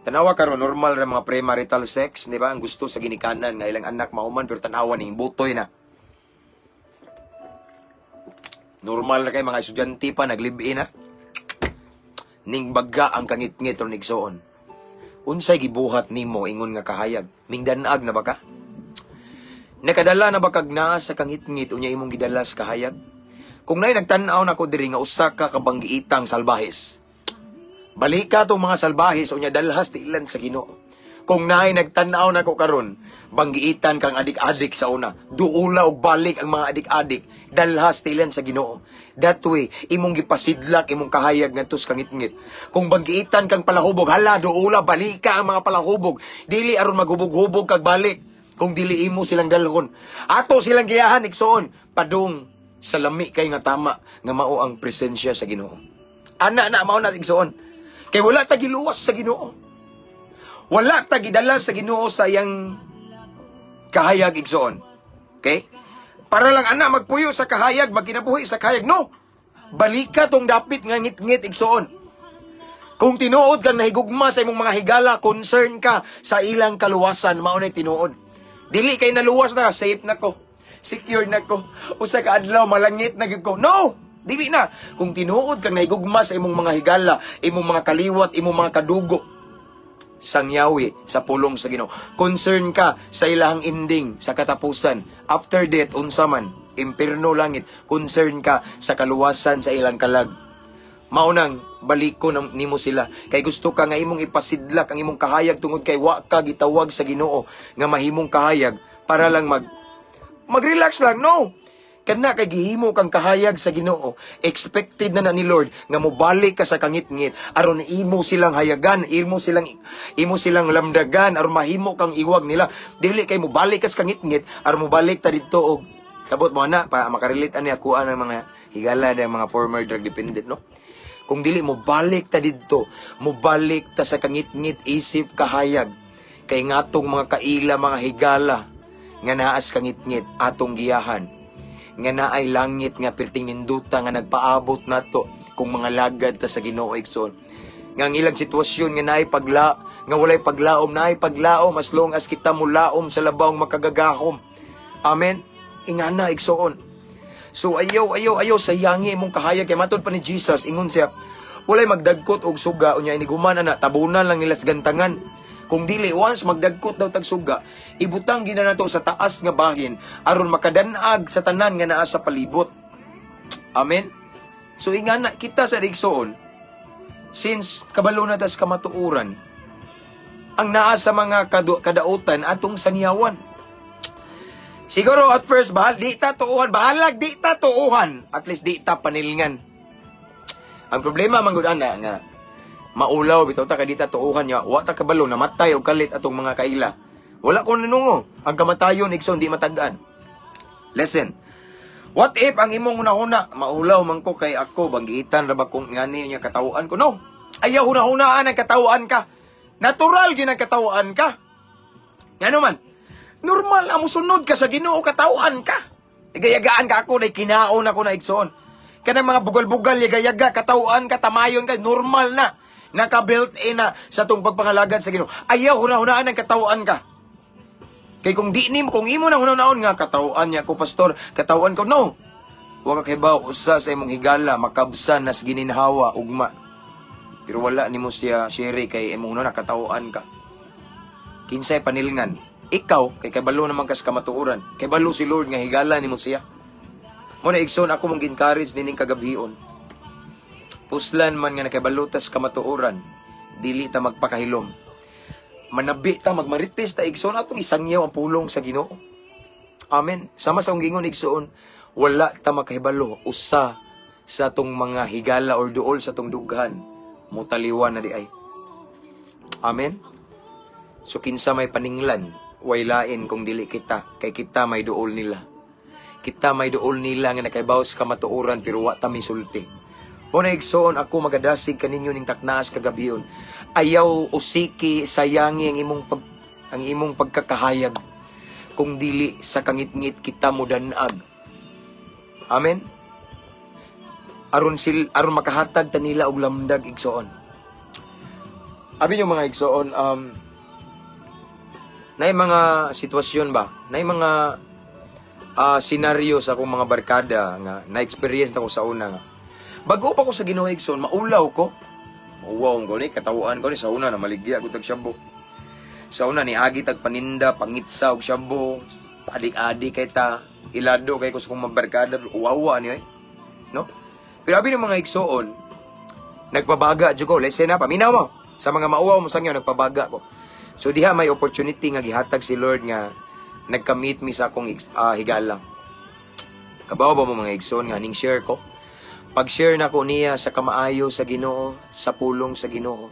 Tanawa karon, normal ra mga premarital sex, di ba? Ang gusto sa ginikanan nga ilang anak mahuman, pero tanawa ning butoy na. Normal ra kay mga estudyante pa naglive na. Ning baga ang kangitngit ron, igsoon. Unsay gibuhat nimo ingon nga kahayag? Mingdanag na ba ka? Nakadala na ba kag naa sa kangitngit unya imong gidala sa kahayag? Kung naay nagtan-aw nako diri nga usa ka kabanggiitang salbahes, balika tong mga salbahes unya dalhas tiilan sa Ginoo. Kung naay nagtan-aw nako karon, banggiitan kang adik-adik sa una, duula og balik ang mga adik-adik. Dalhas tilan sa Ginoo. That way, imong gipasidlak imong kahayag ngadto sa kangitngit. Kung banggiitan kang palahubog, hala, duula, balika ang mga palahubog. Dili aron maghubog-hubog kag balik. Kung dili imo silang dalhon. Ato silang giyahan, igsoon. Padung sa lami kay nga tama nga mao ang presensya sa Ginoo. Ana na mao na, igsoon. Kay wala ta giluwas sa Ginoo. Wala ta gidala sa Ginoo sa iyang kahayag, igsoon. Okay? Para lang ana magpuyo sa kahayag, magkinabuhi sa kahayag. No. Balika tong dapit nga ngit-ngit, igsoon. Kung tinuod kang nahigugma sa imong mga higala, concern ka sa ilang kaluwasan, mao na tinuod. Dili kay naluwas na, safe na ko. Secure na ko. Usa ka adlaw malangit na gyud ko. No! Dili na. Kung tinuod kang nahigugma sa imong mga higala, imong mga kaliwat, imong mga kadugo, sangyawi sa pulong sa Ginoo. Concern ka sa ilang ending sa katapusan. After death, unsa man, impierno, langit, concern ka sa kaluwasan sa ilang kalag. Maunang baliko nimo sila kay gusto ka nga imong ipasidlak ang imong kahayag tungod kay wa ka gitawag sa Ginoo nga mahimong kahayag para lang mag-relax lang. No. Kana kay gihimo kang kahayag sa Ginoo, expected na na ni Lord nga mobalik ka sa kangitngit aron imo silang hayagan, imo silang lamdagan aron mahimo kang iwag nila. Dili kay mobalik ka sa kangitngit aron mobalik ta didto og kabot mo na pa makarelate ani ako ang mga higala ng mga former drug dependent, no? Kung dili mo balik ta didto, mo balik ta sa kangitngit isip kahayag kay ngatong mga kaila, mga higala nga naas kangitngit, atong giyahan nga naay langit nga perting ninduta nga nagpaabot nato kung mga lagad ta sa Ginoo, igsoon. Nga ang ilang sitwasyon nga naay pagla nga walay paglaom, naay paglaom as long as kita mulaom sa labawng makagagahom. Amen. Ingana, igsoon. So ayaw, ayaw, ayaw sayangi imong kahayag kay matod pa ni Jesus, ingon siya, walay magdagkot og suga unya iniguman ana tabunan lang nila sa gantangan. Kung dili, once magdagkot daw tag suga, ibutang gina nato sa taas nga bahin aron makadanag sa tanan nga naa sa palibot. Amen. So ingana kita sa igsoon, since kabalo na tas kamatuoran, ang naa sa mga kadautan atong sangyawan. Siguro at first, bahal, di ta tuuhan, bahalag di ta tuuhan, at least di ta panilngan. Ang problema man gud ana nga maulaw bitaw ta kay di ta tuuhan niya, wa ta kabalo namatay og kalit atong mga kaila. Wala ko nanungo, ang kamatayon, igsoon, di matag-an. Listen. What if ang imong hunahuna, maulaw man ko kay ako banggiitan ra ba kung ngani niya katawhan ko? No. Ayaw hunahunaan ang katawhan ka. Natural gyud ang katawhan ka. Ngano man? Normal ang musunod ka sa Ginoo, katawhan ka. Igayagaan ka ako, nay kinaon ako na, igsoon. Kanang mga bugal-bugal, yagayaga, katawhan ka, tamayon ka, normal na. Naka-built in na sa tong pagpangalagad sa Ginoo. Ayaw hunahunaan ang katawhan ka. Kay kung di nimo, kung imo na hunahunaon nga katawhan niya ko, pastor, katawhan ko, no. Wa ka kahibaw usa sa imong higala makabsan nas gininhawa ugma. Pero wala nimo siya share kay imong una katawhan ka. Kinsay panilngan? Ikaw kay kabalo naman kas kamatuoran. Kay balo si Lord nga higala nimo siya. Mo na, igsoon, ako mong encourage nining kagabhion. Puslan man nga nakabalo tas kamatuoran, dili ta magpakahilom. Manabi ta, magmarites ta, igsoon, atong isangyaw ang pulong sa Ginoo. Amen. Sama sa akong gingon, igsoon, wala ta makahibalo usa sa atong mga higala or duol sa atong dughan mutaliwan na di ay. Amen. So kinsa may paninglan, way lain kung dili kita kay kita may duol nila. Kita may duol nila nga nakaibaw sa kamatuoran pero wa ta misulti. Mo na, igsoon, ako magadasig kaninyo ning taknaas kagabion. Ayaw usiki sayangi ang imong pagkakahayag kung dili sa kangitngit kita mo danag. Amen. Aron makahatag ta nila og lamdag, igsoon. Abi nyo, mga igsoon, naay mga sitwasyon ba? Naay mga senaryo sa akong mga barkada nga na-experience na ko sa una nga. Bago pa ko sa Ginoo, igsoon, maulaw ko. Mauwaw ko ni, katawhan ko ni sa una na maligya ko tag shabu. Sa una ni agi tag paninda, pangitsa og shabu, adik-adik kay ta, ilado kay ko sa kong mga barkada, uwawa ni ay. No? Pero abi ng mga igsoon, nagpabaga jud ko. Listen na, paminaw mo. Sa mga mauwaw mo sangyo, nagpabaga ko. So diha may opportunity nga gihatag si Lord nga nagka-meet mi sa akong higala. Kabaw ba mo, mga igsoon, nga ning share ko? Pag-share na ko niya sa kamaayo sa Ginoo, sa pulong sa Ginoo.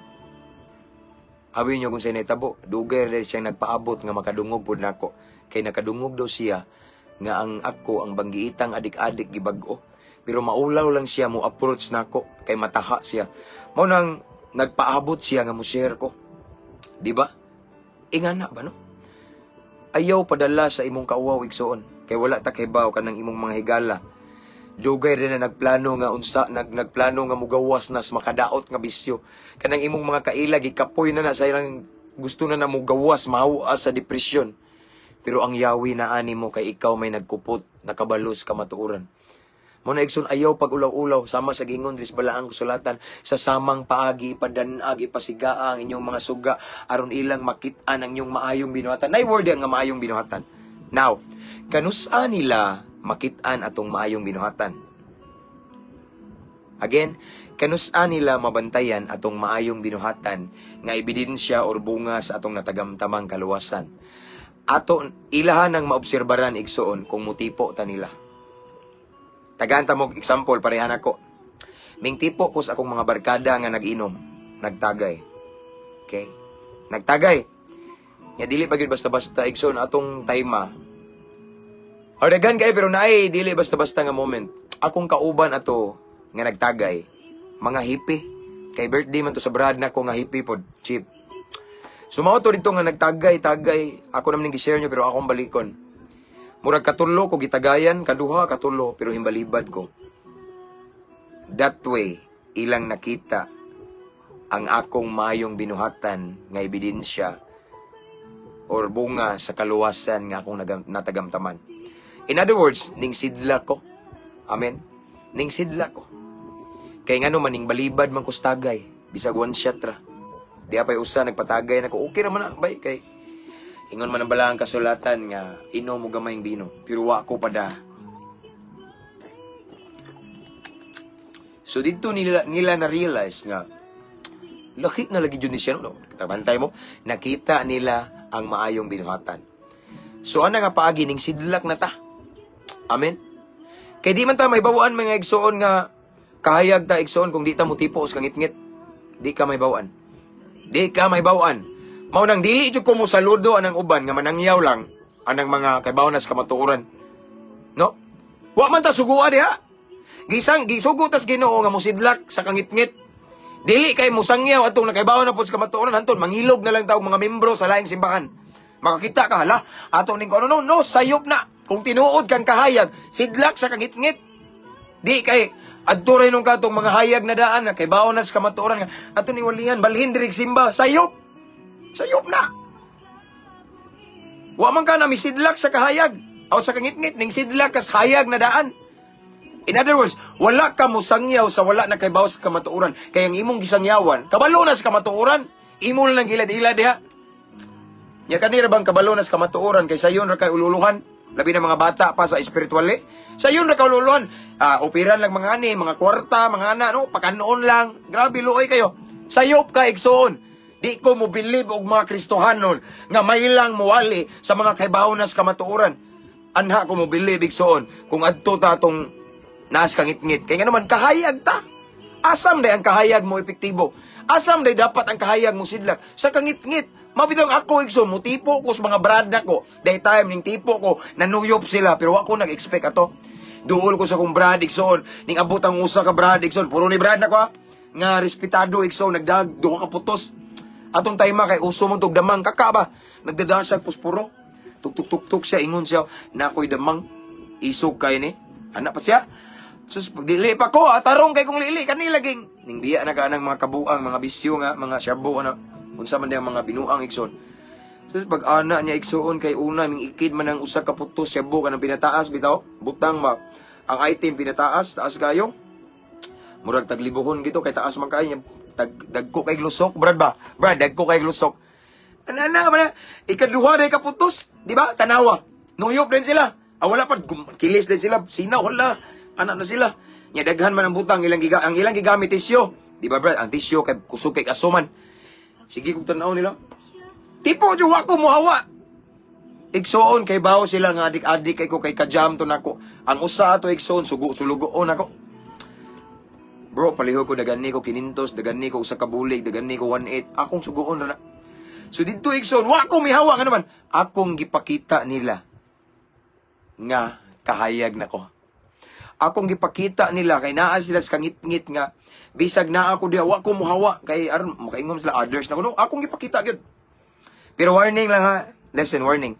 Abi niyo kung sa nahitabo, dugay rin siyang nagpaabot nga makadungog pud nako. Kay nakadungog daw siya nga ang ako ang banggiitang adik-adik gibag-o. Pero maulaw lang siya mo approach nako kay mataha siya. Mao nang nagpaabot siya nga mo share ko. Di ba? Ingana ba, no? Ayaw padala sa imong kauwaw, igsoon. Kay wala ta kahibaw kanang imong mga higala. Dugay rin na nagplano nga unsa nagplano nga mugawas na sa makadaot nga bisyo. Kanang imong mga kaila gikapoy na na sa ilang gusto na na mugawas, mahawa sa depresyon. Pero ang yawi na ani mo kay ikaw may nagkupot, nakabalos kamatuoran. Mo na, igsoon, ayaw pag ulaw-ulaw sama sa gingon diri sa balaang kasulatan, sa samang paagi ipadanag, ipasigaa ang inyong mga suga aron ilang makit-an ang inyong maayong binuhatan. Nay word nga maayong binuhatan. Now, kanusa nila makit-an atong maayong binuhatan? Again, kanusa nila mabantayan atong maayong binuhatan nga ebidensya or bunga sa atong natagamtamang kaluwasan? Ato ilahan ang maobserbaran, igsoon, kung mutipo ta nila. Tagaan ta mo example, parehan ako. Ming tipo ko sa akong mga barkada nga nag-inom, nagtagay. Okay? Nagtagay. Nga dili pa gyud basta-basta, igsoon, atong time. Or daghan kay pero naay dili basta-basta nga moment. Akong kauban ato nga nagtagay, mga hippie. Kay birthday man to sa brad nako nga hippie pod, cheap. So mao to dito nga nagtagay-tagay, ako naman ning gi-share nyo pero akong balikon. Murag katulo ko gitagayan, kaduha, katulo, pero himbalibad ko. That way, ilang nakita ang akong mayong binuhatan nga ebidensya or bunga sa kaluwasan nga akong natagamtaman. In other words, ning sidla ko. Amen? Ning sidla ko. Kay ngano man ning balibad man kus tagay, bisag one shot ra. Di pay usa nagpatagay nako, okay ra man na bay kay ingon man ang balaang kasulatan nga inom mo gamayng bino, pero wa ko pada. So dito nila na realize nga laki na lagi jud ni siya, no. Tabantay mo, nakita nila ang maayong binuhatan. So ana nga paagi ning sidlak na ta. Amen. Kay di man ta may bawaan, mga igsoon, nga kahayag ta, igsoon, kung di ta motipo sa kangitngit. Di ka may bawaan. Di ka may bawaan. Mao nang dili jud ko mo saludo anang uban nga manangyaw lang anang mga kaybaw na sa kamatuoran. No? Wa man ta sugua diha. Gisang gisugo tas Ginoo nga mosidlak sa kangitngit. Dili kay mosangyaw atong nakaibaw na pud sa kamatuoran hanton mangilog na lang taog mga membro sa laing simbahan. Makakita ka hala ato ning kuno, no, no, sayop na. Kung tinuod kang kahayag, sidlak sa kangitngit. Di kay adto ray nung katong mga hayag na daan na kay baon na sa kamatuoran nga ato ni walihan balhin diri simba, sayop. Sayop na. Wa man ka na misidlak sa kahayag aw sa kangitngit, ning sidlak kas hayag na daan. In other words, wala ka mosangyaw sa wala na kay bawo sa kamatuoran. Kay ang imong gisangyawan, kabalo na sa kamatuoran. Imo na lang hilad-hilad diha. Nya kanira bang kabalo na sa kamatuoran kay sayon ra kay ululuhan? Labi na mga bata pa sa espiritual eh. Sayon ra ka ululuhan. Opiran lang mga ani, mga kwarta, mga ana, no, pakanoon lang. Grabe luoy kayo. Sayop ka, igsoon. Di ko mo believe og mga Kristohanon nga may lang muwali sa mga kaybaw na sa kamatuoran. Anha ko mo believe, igsoon, kung adto ta atong naas kangitngit. Kay nga naman kahayag ta. Asam day ang kahayag mo epektibo? Asam day dapat ang kahayag mo sidlak sa kangitngit? Mabitong ako, igsoon, mutipo ko sa mga brad ko. Day time ning tipo ko, nanuyop sila pero wa ko nag-expect ato. Duol ko sa kong brad, igsoon, ning abot ang usa ka brad, igsoon, puro ni brad nako ha. Nga respetado, igsoon, nagdag duha ka putos. Atong time kay uso man tog damang kaka ba. Nagdadasag puspuro. Tuk tuk tuk tuk siya, ingon siya, nakoy damang isog kay ni. Ana pa siya. Sus, pagdili pa ko, tarong kay kong lili kanila ging. Ning biya na ka anang mga kabuang, mga bisyo nga, mga shabu ana. Unsa man diyang mga binuang, igsoon. Sus, pag ana niya, igsoon, kay una ming ikid man ang usa ka putos shabu kanang pinataas bitaw, butang ba. Ang item pinataas, taas kayo. Murag taglibuhon gito kay taas man kayo. Dagko kay glusok, brad ba? Brad, dagko kay glusok. Ana na man, ikaduha day ka putos, di ba? Tanawa. Nuyop din sila. Ah, wala pa kilis din sila, sinaw wala. Ana na sila. Nya daghan man ang butang ilang giga, ang ilang gigamit tisyo. Di ba, brad? Ang tisyo kay kusog kay kasuman. Sige kog tan-aw nila. Tipo jud wa ko mohawa. Igsuon kay bawo sila nga adik-adik kay ko kay kajam to nako. Ang usa ato, igsuon, sugo sulugoon ako. Bro, palihog ko dagan ni ko 500, dagan ni ko usa ka bulig, dagan ni ko 18. Akong sugoon na na. So didto, igsuon, wa ko mihawa nga naman. Akong gipakita nila nga kahayag nako. Akong gipakita nila kay naa sila sa kangitngit nga bisag naa ako diha, wa ko muhawa kay aron makaingon sila others na ko. No, akong gipakita gyud. Pero warning lang ha. Listen, warning.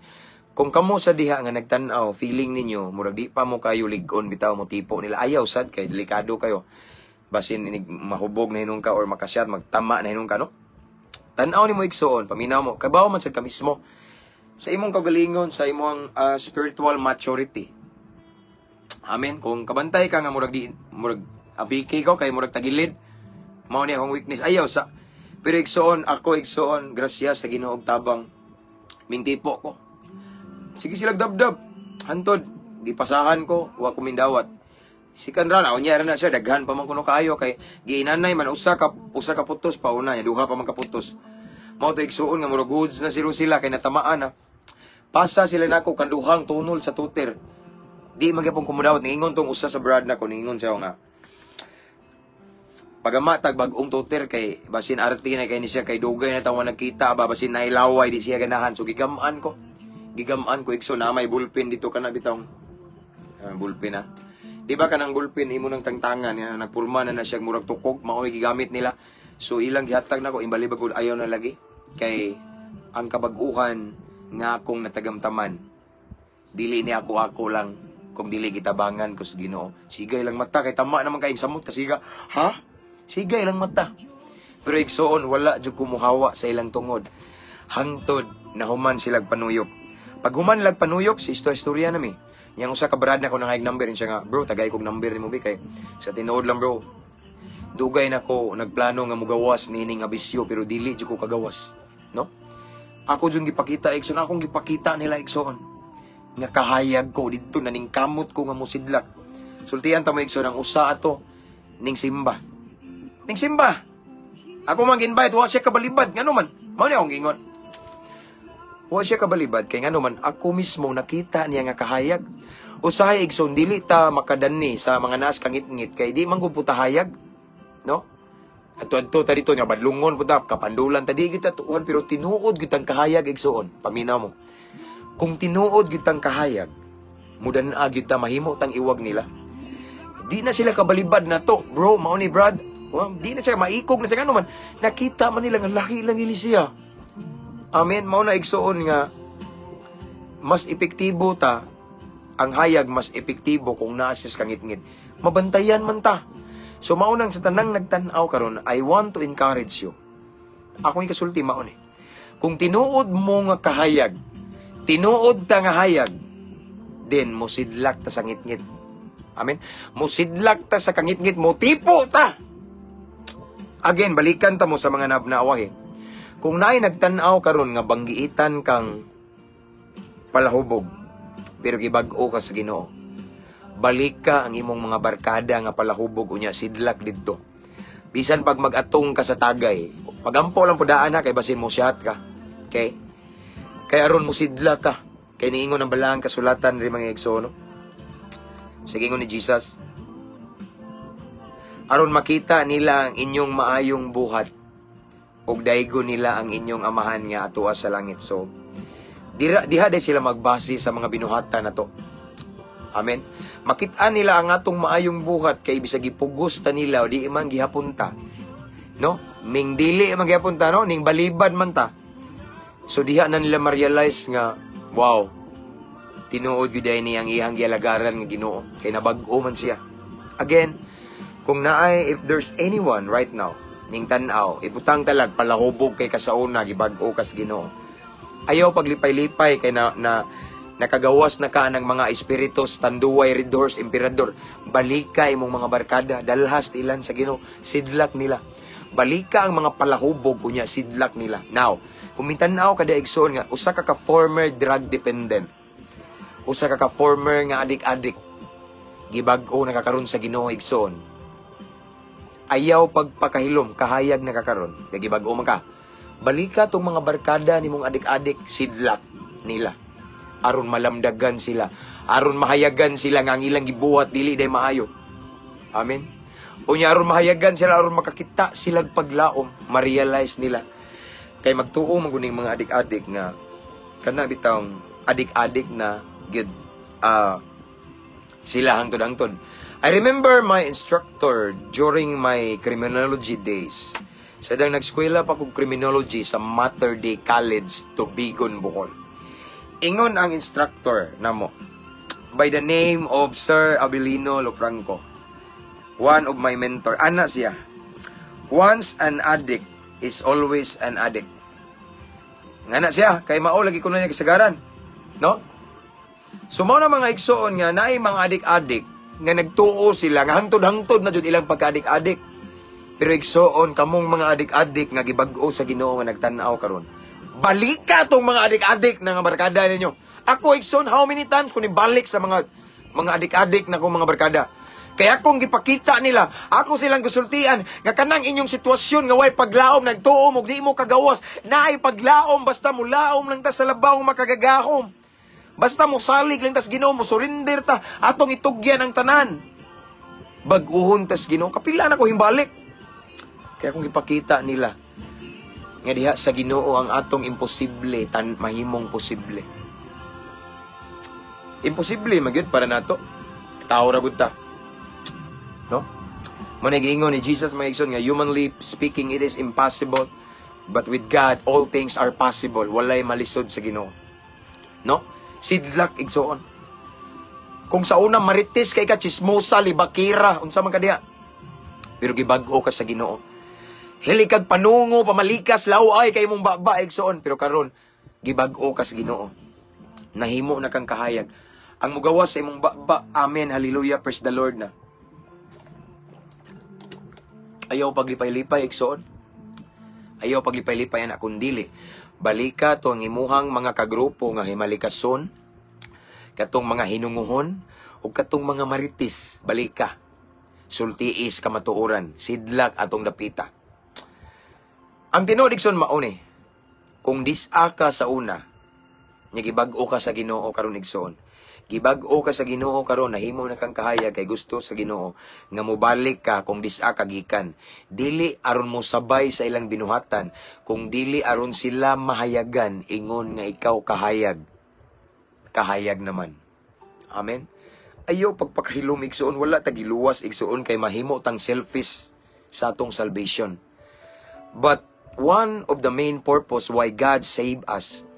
Kung kamo sa diha nga nagtan-aw, feeling ninyo murag di pa mo kayo lig-on bitaw mo tipo nila, ayaw sad kay delikado kayo. Basin inig mahubog na hinung ka or makasyat, magtama na hinung ka, no? Tan-aw nimo, igsuon, paminaw mo, kabaw man sad ka mismo sa imong kaugalingon, sa imong spiritual maturity. Amen. Kung kabantay ka nga murag di murag abiki ko kay murag tagilid, mao ni akong weakness, ayaw sa. Pero igsuon, ako igsuon, grasya sa Ginoo og tabang mingtipo ko. Sige sila dabdab. Hantod, gipasahan ko, wa ko mindawat. Sikan ra na, unya ra na siya, daghan pa man kuno kaayo kay giinanay man usa ka putos pa una, duha pa man ka putos. Mao to, igsuon, nga murag goods na sila sila kay natamaan na. Pasa sila nako kanduhang tunol sa tuter. Di man gyapon kumudawat, niingon tong usa sa brad nako, niingon siya nga pagamatag bag-ong tuter kay basin arte na kay ni siya kay dugay na tawa nagkita ba, basin nailaway, di siya ganahan. So gigamaan ko, gigamaan ko, igso, na may bullpen dito kana bitong bullpen na, di ba, kanang bullpen imo nang tangtangan nga nagpurma na na siya murag tukog, mao'y gigamit nila. So ilang gihatag nako, imbalibag ko, ayaw na lagi kay ang kabag-uhan nga akong natagamtaman, dili ni ako ako lang kung dili gitabangan ko sa Ginoo. Sigay lang mata kay tama naman kay samot kasiga ha, sigay lang mata. Pero igsuon, wala jud kumuhawa sa ilang tungod hangtod nahuman sila panuyop. Pag human lag panuyop, si istorya nami. Yang usa ka brad na ko nangayag number siya nga, "Bro, tagay kog number nimo bi kay sa tinuod lang, bro, dugay na ko nagplano nga mugawas nining nga bisyo pero dili jud ko kagawas," no? Ako jud gipakita, igsoon, akong gipakita nila, igsoon, nga kahayag ko didto na ning kamot ko nga mosidlak. Sultian ta mo, igsoon, ang usa ato ning simba. Ning simba. Ako man gi-invite, wa siya kabalibad ngano man. Mao ni akong giingon. Wa siya kabalibad kay ngano man ako mismo nakita niya nga kahayag. Usahay, igsoon, dili ta makadani sa mga naas kangitngit kay di man gud hayag, no? Adto-adto ta dito nga badlungon pud ta, kapandulan ta, di kita tuon, pero tinuod gyud ang kahayag, igsuon. Paminaw mo. Kung tinuod gyud ang kahayag, mudan-a gyud ta, mahimo tang iwag nila. Di na sila kabalibad na to, bro, mao ni Brad. Well, di na siya maikog na siya ngano man. Nakita man nila nga laki lang ili siya. Amen. Mao na, igsuon, nga mas epektibo ta ang hayag, mas epektibo kung naa siya sa kangitngit. Mabantayan man ta. So mao nang sa tanang nagtan-aw karon, I want to encourage you. Ako yung kasulti mao ni. Kung tinuod mo nga kahayag, tinuod ta nga hayag, then mosidlak ta sa ngitngit. Amen. Mosidlak ta sa kangitngit, mo tipo ta. Again, balikan ta mo sa mga nabnaawahi. Kung naay nagtan-aw karon nga banggiitan kang palahubog, pero gibag-o ka sa Ginoo, balik ka ang imong mga barkada nga palahubog, unya sidlak didto. Bisan pag mag-atong ka sa tagay, pagampo lang pudaan ha, kay basin mo siyat ka. Okay? Kay aron mo sidlak ka. Kay niingon ang balaang kasulatan ri, mga igsoon, no? Sige, ingon ni Jesus, aron makita nila ang inyong maayong buhat ug daygon nila ang inyong amahan nga atoa sa langit. So, dira diha day sila magbase sa mga binuhatan na to. Amen. Makita nila ang atong maayong buhat kay bisag gipugos ta nila o di man gihapon ta. No? Ming dili man gihapon ta, no? Ning balibad man ta. So diha na nila ma-realize nga wow. Tinuod gyud ay ni ang iyang gialagaran nga Ginoo kay nabag-o man siya. Again, kung naay, if there's anyone right now ning tan-aw, ibutang talag palahubog kay kasauna, gibag-o kas Ginoo. Ayaw paglipay-lipay kay na, na nakagawas na ka ng mga espiritus Tanduay, Red Horse, Emperador. Balika imong mga barkada, dalhas ilan sa Ginoo, sidlak nila. Balika ang mga palahubog, unya sidlak nila. Now, kung mitan-aw kada, igsoon, nga usa ka ka former drug dependent, usa ka ka former nga adik-adik, gibag-o na kakaron sa Ginoo, igsoon. Ayaw pagpakahilom, kahayag na kakaron, kay gibag-o man ka. Balika tong mga barkada nimong adik-adik, sidlak nila. Aron malamdagan sila, aron mahayagan sila nga ang ilang gibuhat dili day maayo. Amen. Unya aron mahayagan sila, aron makakita sila paglaom, ma-realize nila. Kay magtuo man guning mga adik-adik nga kana bitawng adik-adik na gid sila hangtod-hangtod. I remember my instructor during my criminology days. Sa dang nagskwela pa kog criminology sa Mater Dei College, Tubigon, Bohol. Ingon ang instructor namo by the name of Sir Abilino Lofranco. One of my mentor. Ana siya: "Once an addict is always an addict." Ngana siya, kay mao lagi ko na niya kasagaran. No? So mao na, mga igsoon, nga naay mga adik-adik nga nagtuo sila nga hangtod-hangtod na jud ilang pagka-adik-adik. Pero igsoon, kamong mga adik-adik nga gibag-o sa Ginoo nga nagtan-aw karon, balika tong mga adik-adik na nga barkada ninyo. Ako, igsoon, how many times ko balik sa mga adik-adik na kong mga barkada. Kaya akong gipakita nila, ako silang gusultian, nga kanang inyong sitwasyon nga way paglaom, nagtuo mo, di mo kagawas, naay paglaom, basta mo laom lang ta sa labaw makagagahom. Basta mo salig lang tas Ginoo, mo surrender ta, atong itugyan ang tanan. Bag-uhon tas Ginoo, kapila na ko himbalik. Kaya kung ipakita nila, nga diha sa Ginoo ang atong imposible, tan mahimong posible. Imposible magyud para nato. Tao ra gud ta. No? Mo na giingon ni Jesus, mga igsoon, nga humanly speaking, it is impossible, but with God all things are possible. Walay malisod sa Ginoo. No? Sidlak, igsoon. Kung sa una marites kay ka, chismosa, libakira, unsa man ka diha. Pero gibag-o ka sa Ginoo. Hili kag panungo, pamalikas, laway kay imong baba, igsoon, pero karon gibag-o ka sa Ginoo. Nahimo na kang kahayag. Ang mugawas sa imong baba, amen, hallelujah, praise the Lord na. Ayaw paglipay-lipay, igsoon. Ayaw paglipay-lipay anak kundili. Balika to ang imuhang mga kagrupo nga himalikason, katong mga hinunguhon, ug katong mga maritis, balika. Sultiis kamatuoran, sidlak atong dapita. Ang tinuod, igsoon, mao ni. Kung dis-a ka sa una, nya gibag-o ka sa Ginoo karon, igsoon. Gibag-o ka sa Ginoo karon, nahimo na kang kahayag kay gusto sa Ginoo nga mobalik ka kung dis-a ka gikan. Dili aron mo sabay sa ilang binuhatan, kung dili aron sila mahayagan ingon nga ikaw kahayag. Kahayag naman. Amen. Ayaw pagpakahilom, igsoon, wala tagiluwas, igsoon, kay mahimo tang selfish sa atong salvation. But one of the main purpose why God save us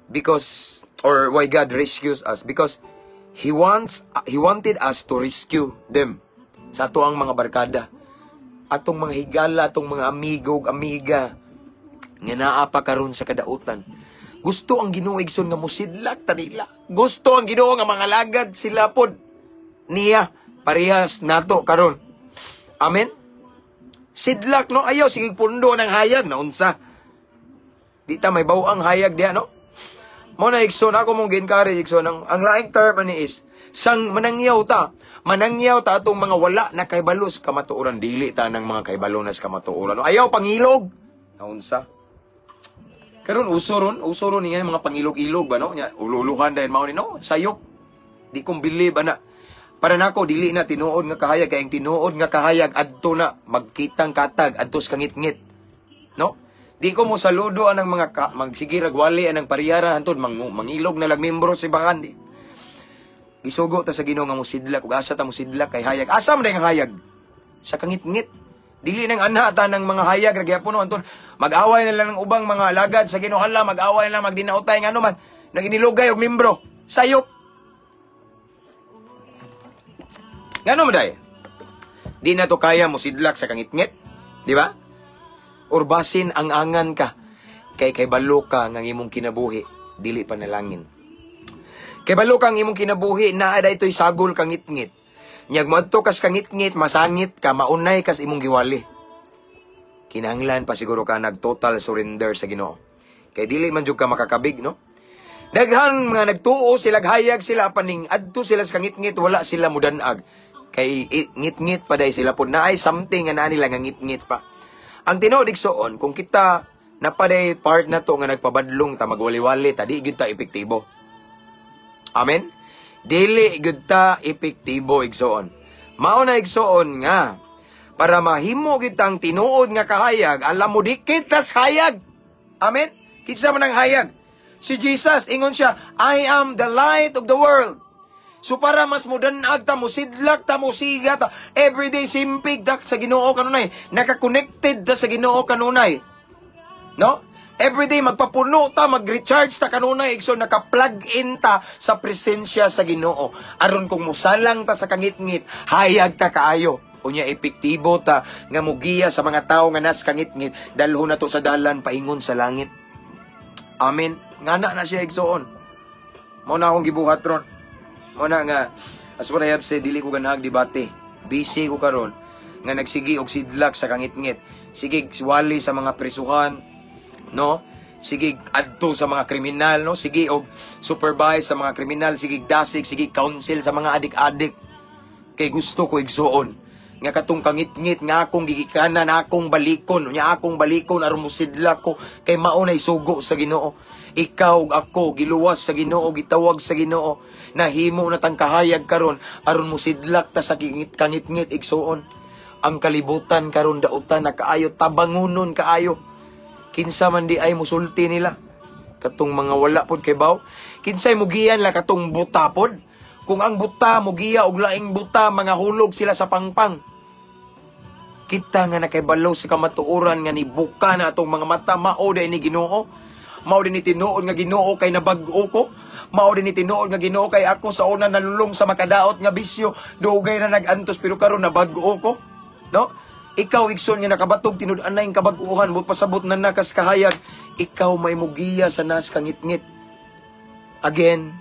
because or why God rescues us, because He wanted us to rescue them sa ato ang mga barkada, atong mga higala, atong mga amigo ug amiga nga naa pa karon sa kadautan. Gusto ang Ginoo, igsoon, nga mosidlak ta nila. Gusto ang Ginoo nga mga lagad sila pod niya parehas nato karon. Amen. Sidlak, no? Ayaw sige pundo ng hayag na unsa. Di ta may bawang hayag diha, no? Mo na, igsoon, ako mong gi-encourage, igsoon, ang laing term ani is sang manangyaw ta. Manangyaw ta atong mga wala na kaybalo sa kamatuoran, dili ta ng mga kaybalo na sa kamatuoran. No? Ayaw pangilog. Naunsa. Karon uso ron nga mga pangilog-ilog ba, no? Nya ululuhan dahil mao ni, no? Sayop. Di kong believe ana. Para nako dili na tinuod nga kahayag, kay ang tinuod nga kahayag adto na magkitang katag adto sa kangitngit. No? Di ko mo saludo anang mga ka, magsige rag wali anang pariyara hantod mangilog na lag membro sa bakan di. Gisugo ta sa Ginoo nga mosidlak ug asa ta mosidlak kay hayag. Asa man ang hayag? Sa kangitngit. Dili nang anha ta ng mga hayag ra gyapon, no, anton. Mag-away na lang ng ubang mga alagad sa Ginoo, hala, mag-away na lang magdinautay ngano man naginilugay og membro. Sayop. Ngano man day? Di na to kaya mo sidlak sa kangitngit, di ba? Or basin ang angan ka kay kay balo ka nga imong kinabuhi dili panalangin. Kay balo ka ang imong kinabuhi naa daytoy sagol kangitngit. Nyag moadto kas kangitngit, masangit ka, maunay kas imong giwali. Kinahanglan pa siguro ka nag total surrender sa Ginoo. Kay dili man jud ka makakabig, no? Daghan mga nagtuo sila, hayag sila paning adto sila sa kangitngit, wala sila mudanag. Kay ngit-ngit pa day sila po naay something nga naa nila nga ngit-ngit pa. Ang tinuod, igsoon, kung kita napaday part na to nga nagpabadlong ta, magwali-wali ta, di gyud ta epektibo. Amen? Dili gud ta epektibo, igsoon. Mao na, igsoon, nga para mahimo kitang tinuod nga kahayag, alam mo dikit tas hayag. Amen? Kinsa man ang hayag? Si Jesus, ingon siya, "I am the light of the world." So para mas mudanag ta, musidlak ta, musiga ta, everyday simpig ta sa Ginoo kanunay, naka-connected ta sa Ginoo kanunay. No? Everyday magpapuno ta, mag-recharge ta kanunay, so naka-plug in ta sa presensya sa Ginoo. Aron kung musalang ta sa kangitngit, hayag ta kaayo. Unya epektibo ta nga mugiya sa mga tawo nga nas kangitngit, dalhon nato sa dalan paingon sa langit. Amen. Ngana na siya, igsoon. Mao na akong gibuhat ron. Mao na nga, as what I have said, dili ko ganahag debate. Busy ko karon nga nagsigi og sidlak sa kangitngit. Sige wali sa mga prisuhan, no? Sige adto sa mga kriminal, no? Sige og supervise sa mga kriminal, sige dasig, sige counsel sa mga adik-adik. Kay gusto ko, igsuon, nga katong kangitngit nga akong gigikanan, akong balikon, nya akong balikon aron mosidlak ko kay mao nay sugo sa Ginoo. Ikaw ug ako giluwas sa Ginoo, gitawag sa Ginoo, nahimo na tang kahayag karon aron mosidlak ta sa kangitngit, igsuon. Ang kalibutan karon dautan na kaayo, tabangunon kaayo. Kinsa man di ay musulti nila? Katong mga wala pod kay baw, kinsay mugiyan la? Katong buta pod. Kung ang buta mugiya og laing buta, mga hulog sila sa pangpang. Kita nga nakibalo sa kamatuoran nga nibuka na atong mga mata, mao day ni Ginoo. Mao din ni tinuod nga Ginoo kay nabag-o ko. Mao din ni tinuod nga Ginoo kay ako sa una nalulong sa makadaot nga bisyo, dugay na nag-antos, pero karon nabag-o ko. No? Ikaw, igsoon, nga nakabatog tinud-anay kabag-uhan, but pasabot na nakas kahayag, ikaw may mugiya sa nas kangitngit. Again,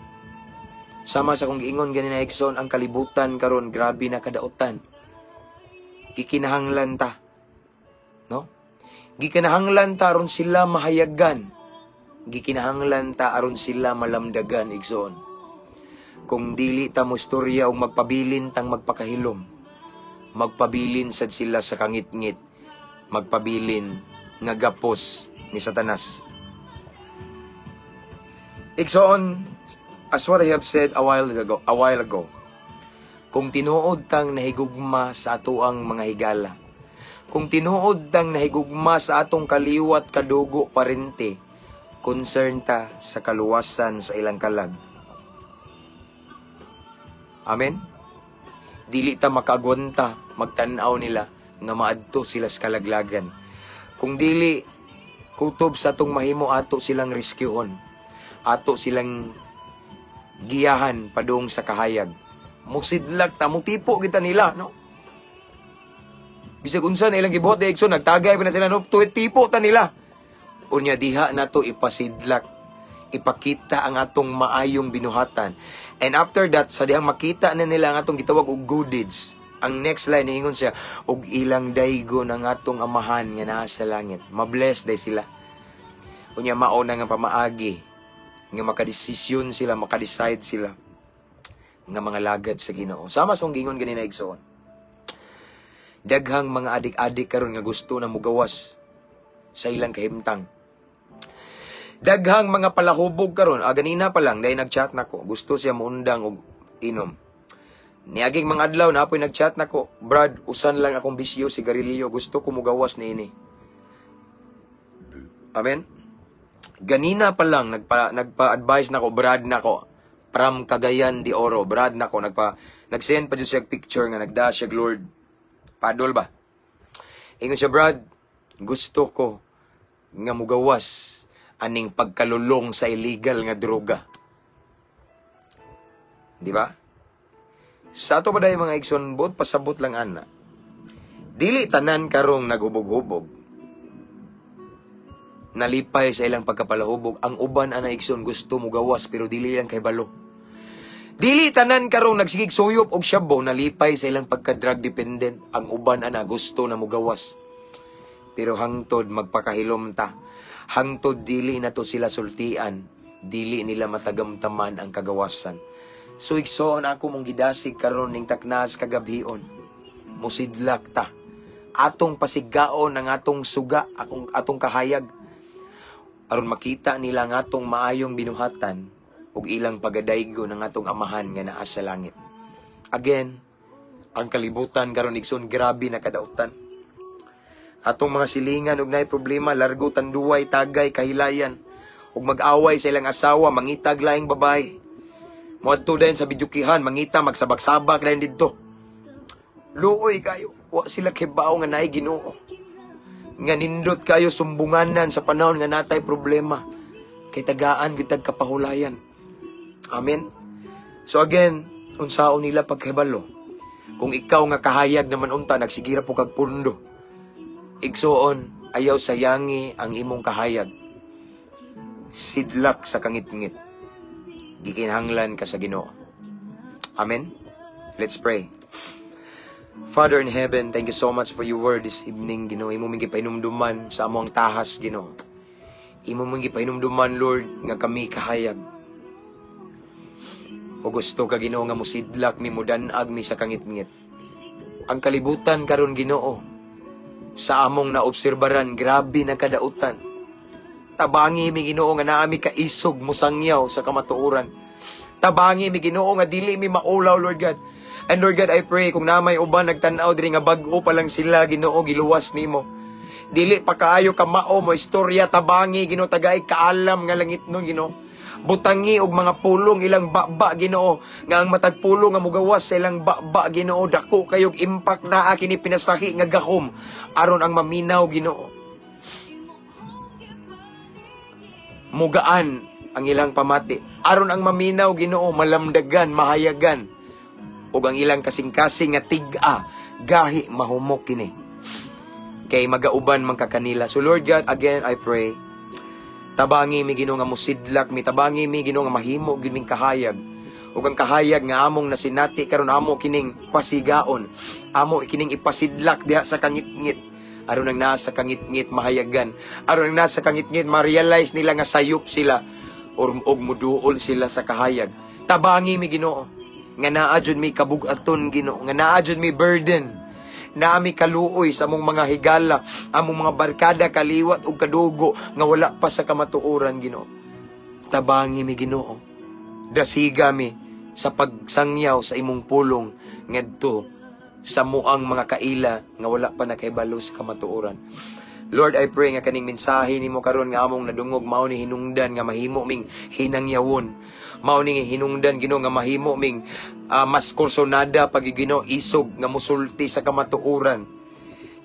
sama sa kong giingon ganina, igsoon, ang kalibutan karon grabe na kadautan. Gikinahanglan ta. No? Gikinahanglan ta aron sila mahayagan. Gikinahanglan ta aron sila malamdagan, igsoon. Kung dili ta mostorya og magpabilin tang magpakahilom, magpabilin sad sila sa kangitngit, magpabilin nga gapos ni Satanas. Igsoon, as what I have said a while ago, kung tinuod tang nahigugma sa atoang mga higala, kung tinuod tang nahigugma sa atong kaliwat, kadugo, parente, concern ta sa kaluwasan sa ilang kalag. Amen? Dili ta makagwanta magtan-aw nila nga maadto sila sa kalaglagan. Kung dili kutob sa atong mahimo, ato silang rescueon. Ato silang giyahan padung sa kahayag. Musidlak ta, mutipo kita nila, no? Bisag unsa na ilang gibuhat, igsoon, nagtagay pa na sila, no? Tipo ta nila. Unya diha nato ipasidlak, ipakita ang atong maayong binuhatan. And after that, sa dihang makita na nila ang atong gitawag og good deeds, ang next line, niingon siya, "Og ilang daygo ng atong Amahan nga naa sa langit." Mabless day sila. Unya mao na nga pamaagi nga makadesisyon sila, makadecide sila nga mga lagad sa Ginoo. Sama sa akong giingon ganina, igsoon. Daghang mga adik-adik karon nga gusto na mugawas sa ilang kahimtang. Daghang mga palahubog karon, ganina pa lang dahil nag-chat nako, gusto siya muundang og inom. Niaging mga adlaw na apoy nag-chat nako, "Brad, usan lang akong bisyo, sigarilyo, gusto ko mugawas niini." Amen? Ganina pa lang nagpa-advise nako, brad nako, from Cagayan de Oro, brad nako, nag-send pa jud siya og picture nga nagda siya Lord. Padol ba? Ingon siya, "Brad, gusto ko nga mugawas aning pagkalulong sa illegal nga droga." Di ba? Sa ato ba dahil, mga igsoon, buot pasabot lang ana. Dili tanan karong naghubog-hubog nalipay sa ilang pagkapalahubog. Ang uban ana, igsoon, gusto mugawas pero dili lang kay balo. Dili tanan karong nagsigig suyop og shabu nalipay sa ilang pagka-drug dependent. Ang uban ana gusto na mugawas. Pero hangtod magpakahilom ta, hangtod dili na to sila sultian, dili nila matagamtaman ang kagawasan. So igsoon, ako mong gidasig karon ning taknas kagabhion. Musidlak ta. Atong pasigaon ang atong suga, akong atong kahayag. Aron makita nila ang atong maayong binuhatan. Ug ilang pagadaygo ng atong Amahan nga naa sa langit. Again, ang kalibutan karon, igsoon, grabe na kadautan. Atong mga silingan og naay problema, largo, tanduay, tagay, kahilayan, ug mag-away sa ilang asawa, mangitag laing babae. Moadto din sa bidyukihan, mangita, magsabak-sabak dayon didto. Luoy kayo, wa sila kibaw nga naay Ginoo. Nga nindot kayo sumbunganan sa panahon nga natay problema. Kay tagaan gitag kapahulayan. Amen. So again, unsaon nila pagkahibalo? Kung ikaw nga kahayag naman unta, nagsigira po kag pundo. Igsuon, ayaw sayangi ang imong kahayag. Sidlak sa kangitngit. Gikinahanglan ka sa Ginoo. Amen. Let's pray. Father in heaven, thank you so much for your word this evening, Ginoo. Imo ming gipahinumduman sa among tahas, Ginoo. Imo ming gipahinumduman, Lord, nga kami kahayag. O gusto ka, Ginoo, nga musidlak mi, mudanag mi sa kangitngit. Ang kalibutan karon, Ginoo, sa among naobserbaran, grabe na kadautan. Tabangi mi, Ginoo, nga naa mi kaisog musangyaw sa kamatuoran. Tabangi mi, Ginoo, nga dili mi maulaw, Lord God. And Lord God, I pray kung na may uban nagtan-aw diri nga bag-o pa lang sila, Ginoo, giluwas nimo. Dili pa kaayo kamao mo istorya, tabangi, Ginoo, tagay kaalam nga langit nun, Ginoo. Butangi og mga pulong ilang baba, Ginoo, nga ang matag pulong nga mugawas sa ilang baba, Ginoo, dako kayog impact naa kini pinasahi nga gahom aron ang maminaw, Ginoo. Mugaan ang ilang pamati aron ang maminaw, Ginoo, malamdagan, mahayagan ug ang ilang kasing-kasing nga tig-a gahi mahumok kini kay magauban man ka kanila. So Lord God, again I pray, tabangi mi, Ginoo, nga musidlak mi, tabangi mi, Ginoo, nga mahimo gyud ming kahayag. Ug ang kahayag nga among nasinati karon, amo kining pasigaon, amo kining ipasidlak diha sa kangitngit aron ang nasa kangitngit mahayagan, aron ang nasa kangitngit ma-realize nila nga sayop sila or og muduol sila sa kahayag. Tabangi mi, Ginoo, nga naa jud mi kabug-aton, Ginoo, nga naa jud mi burden, naa mi kaluoy sa among mga higala, among mga barkada, kaliwat ug kadugo nga wala pa sa kamatuoran, Ginoo. Tabangi mi, Ginoo. Dasiga mi sa pagsangyaw sa imong pulong ngadto sa muang mga kaila nga wala pa nakahibalo sa kamatuoran. Lord, I pray nga kaning mensahe nimo karon nga among nadungog mao ni hinungdan nga mahimo ming hinangyawon. Mao ni hinungdan, Ginoo, nga mahimo ming mas kursonada pag Ginoo isog nga musulti sa kamatuoran.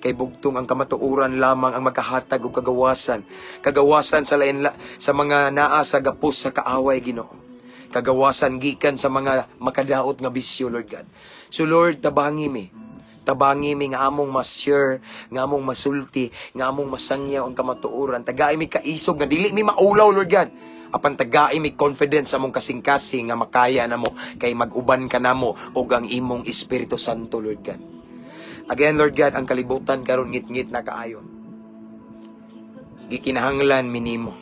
Kay bugtong ang kamatuoran lamang ang magkahatag og kagawasan. Kagawasan sa lain sa mga naa sa gapos sa kaaway, Ginoo. Kagawasan gikan sa mga makadaot nga bisyo, Lord God. So Lord, tabangi mi. Tabangi mi nga among ma-share, nga among masulti, nga among masangyaw ang kamatuoran. Tagai mi kaisog nga dili mi maulaw, Lord God. Apan tagai mi confidence sa among kasing-kasing nga makaya namo kay mag-uban ka namo ug ang imong Espiritu Santo, Lord God. Again, Lord God, ang kalibutan karon ngit-ngit na kaayo. Gikinahanglan minimo.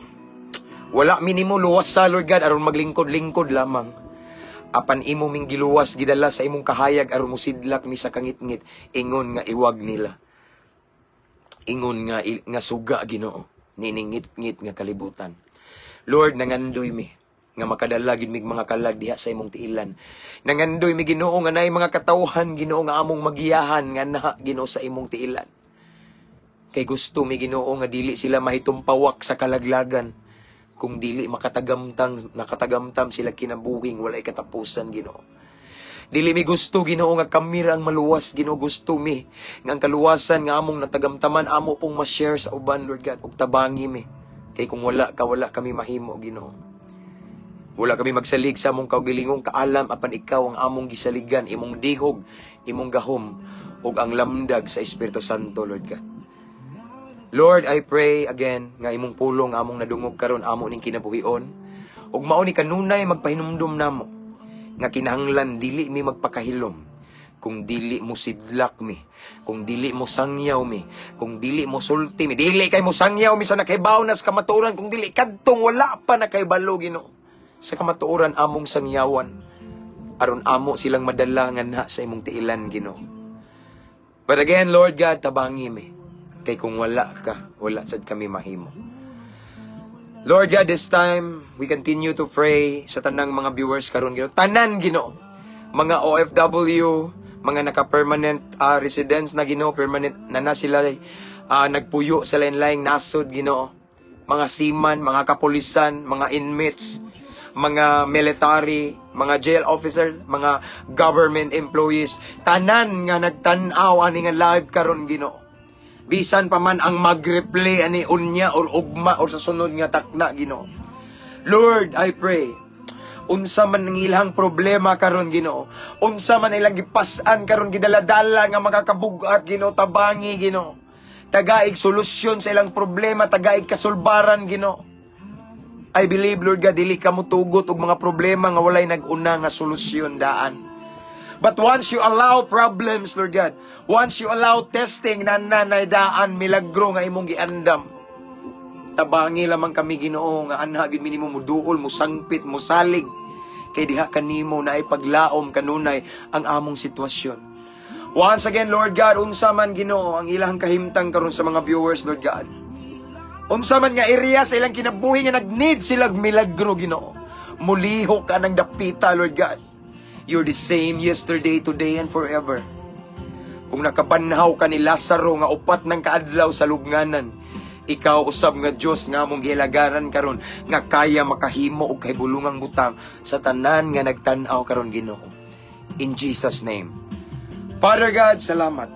Wala minimo luwas sa, Lord God, aron maglingkod-lingkod lamang. Apan imo ming giluwas, gidala sa imong kahayag aron mosidlak mi sa kangitngit, ingon nga iwag nila. Ingon nga nga suga, Ginoo, niningit-ngit nga kalibutan. Lord, nangandoy mi nga makadala gid mig mga kalag diha sa imong tiilan. Nangandoy mi, Ginoo, nga naay mga katawhan, Ginoo, nga among magiyahan nga naa, Ginoo, sa imong tiilan. Kay gusto mi, Ginoo, nga dili sila mahitumpawak sa kalaglagan kung dili nakatagamtam sila kinabuhing walay katapusan, Ginoo. Dili mi gusto, Ginoo, nga kami ra ang maluwas, Ginoo. Gusto mi nga ang kaluwasan nga among natagamtaman amo pong ma-share sa uban, Lord God, ug tabangi mi. Kay kung wala ka, wala kami mahimo, Ginoo. Wala kami magsalig sa among kaugilingong kaalam, apan ikaw ang among gisaligan, imong dihog, imong gahom, ug ang lamdag sa Espiritu Santo, Lord God. Lord, I pray again nga imong pulong among nadungog karon amo ning kinabuhion, ug mao ni kanunay magpahinumdum namo nga kinahanglan dili mi magpakahilom kung dili mo sidlak mi, kung dili mo sangyaw mi, kung dili mo sulti mi, dili kay mo sangyaw mi sa nakahibaw na sa kamatuoran, kung dili kadtong wala pa nakahibalo, Ginoo, sa kamatuoran among sangyawan aron amo silang madala nga na sa imong tiilan, Ginoo. But again, Lord God, tabangi mi. Kay kung wala ka, wala sad kami mahimo. Lord God, this time, we continue to pray sa tanang mga viewers karon, Ginoo. Tanan, Ginoo. Mga OFW, mga naka-permanent residents na, Ginoo, permanent na na sila nagpuyo sa lain-laing nasod, Ginoo. Mga seaman, mga kapulisan, mga inmates, mga military, mga jail officer, mga government employees, tanan nga nagtan-aw ani nga live karon, Ginoo. Bisan pa man ang mag-replay ani unya or ugma or sa sunod nga takna, Ginoo. Lord, I pray, unsa man ang ilang problema karon, Ginoo, unsa man ilang gipas-an karon, gidaladala nga makakabugat, Ginoo, tabangi, Ginoo. Tagaig solusyon sa ilang problema, tagaig kasulbaran, Ginoo. I believe, Lord God, dili ka motugot og mga problema nga walay nag-una nga solusyon daan. But once you allow problems, Lord God, once you allow testing, na nanay daan milagro nga imong giandam. Tabangi lamang kami, Ginoo, nga anha gyud minimo muduol, musangpit, musalig. Kay diha kanimo na paglaom kanunay ang among sitwasyon. Once again, Lord God, unsa man, Ginoo, ang ilang kahimtang karon sa mga viewers, Lord God. Unsa man nga area sa ilang kinabuhi nga nag-need sila milagro, Ginoo. Mulihok ka ng dapita, Lord God. You're the same yesterday, today, and forever. Kung nakabanhaw ka ni Lazaro nga 4 ng kaadlaw sa lubnganan, ikaw usab nga Dios nga among gihilagaran karon nga kaya makahimo og kahibulungang butang sa tanan nga nagtan-aw karon, Ginoo. In Jesus' name. Father God, salamat.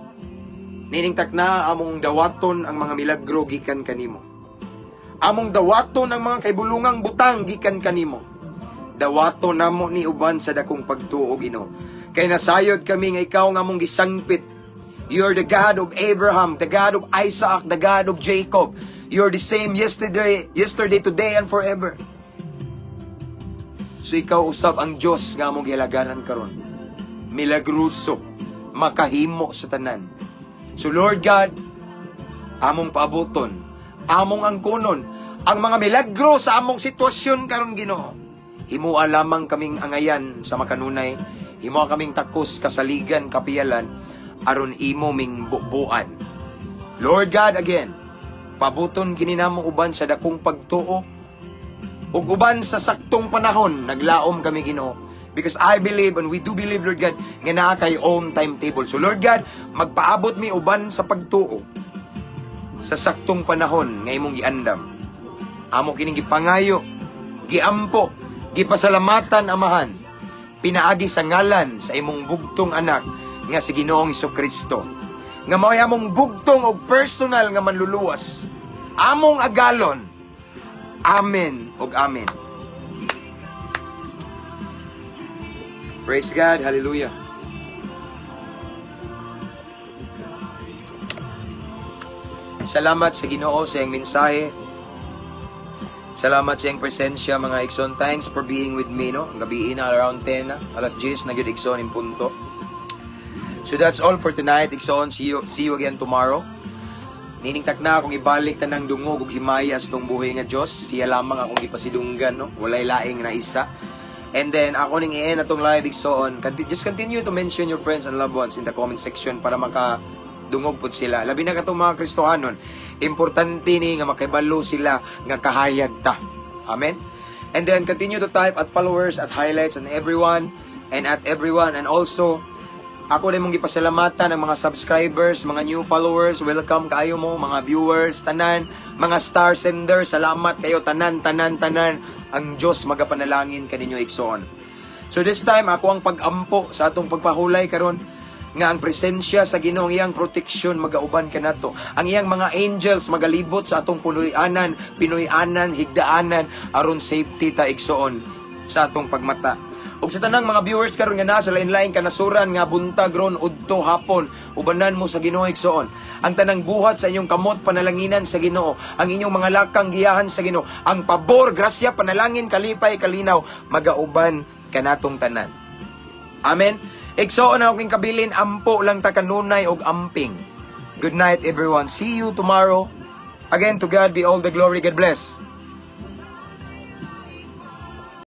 Nining takna among dawaton ang mga milagro gikan kanimo. Among dawaton ang mga kahibulungang butang gikan kanimo. Dawaton namo ni uban sa dakong pagtuo, Ginoo. Kay nasayod kami nga ikaw nga among gisangpit. You're the God of Abraham, the God of Isaac, the God of Jacob. You're the same yesterday, today, and forever. So ikaw usab ang Dios nga among gihilagaran karon. Milagroso, makahimo sa tanan. So Lord God, among paabuton, among angkonon, ang mga milagro sa among sitwasyon karon, Ginoo. Himua lamang kaming angayan sa makanunay, himua kaming takos kasaligan kapiyalan aron imo ming bubuan. Lord God, again, pabuton kini namo uban sa dakong pagtuo ug uban sa saktong panahon naglaom kami, Ginoo. Because I believe and we do believe, Lord God, nga naa kay own timetable. So Lord God, magpaabot mi uban sa pagtuo sa saktong panahon nga imong giandam. Amo kining gipangayo, giampo, gipasalamatan, Amahan, pinaagi sa ngalan sa imong bugtong anak nga si Ginoong Kristo, nga mao'y among bugtong og personal nga manluluwas. Among agalon. Amen ug amen. Praise God. Hallelujah. Salamat sa Ginoo sa iyang mensahe. Salamat sa iyang presensya, mga igsoon. Thanks for being with me, no? Gabi na, around 10 na. Alas 10 na gyud, igsoon, in punto. So that's all for tonight, igsoon. See you again tomorrow. Nining takna akong ibalik tanang dungog ug himaya sa tong buhi nga Dios. Siya lamang akong gipasidunggan, no? Walay laing na isa. And then ako ning i-end atong live, igsoon. Just continue to mention your friends and loved ones in the comment section para maka dungog pud sila. Labi na katong mga Kristohanon, importante ni nga makibalo sila nga kahayag ta. Amen. And then continue to type at followers, at highlights, and everyone, and at everyone. And also, ako rin mong gipasalamatan ang mga subscribers, mga new followers, welcome kayo mo, mga viewers, tanan, mga star sender, salamat kayo, tanan, tanan, tanan. Ang Diyos magapanalangin kaninyo, igsoon. So this time, ako ang pag-ampo sa atong pagpahulay karon nga ang presensya sa Ginoo, ang iyang proteksyon magauban kanato. Ang iyang mga angels magalibot sa atong punuy-anan, Pinoy-anan, higdaanan, aron safety ta, igsoon, sa atong pagmata. Ug sa tanang mga viewers karon nga nasa lain-lain kanasuran nga buntag ron udto hapon, ubanan mo sa Ginoo, igsoon. Ang tanang buhat sa inyong kamot panalanginan sa Ginoo, ang inyong mga lakang giyahan sa Ginoo, ang pabor, grasya, panalangin, kalipay, kalinaw magauban kanatong tanan. Amen. Igsoon na aking kabilin, ampo lang ta kanunay og amping. Good night, everyone. See you tomorrow. Again, to God be all the glory. God bless.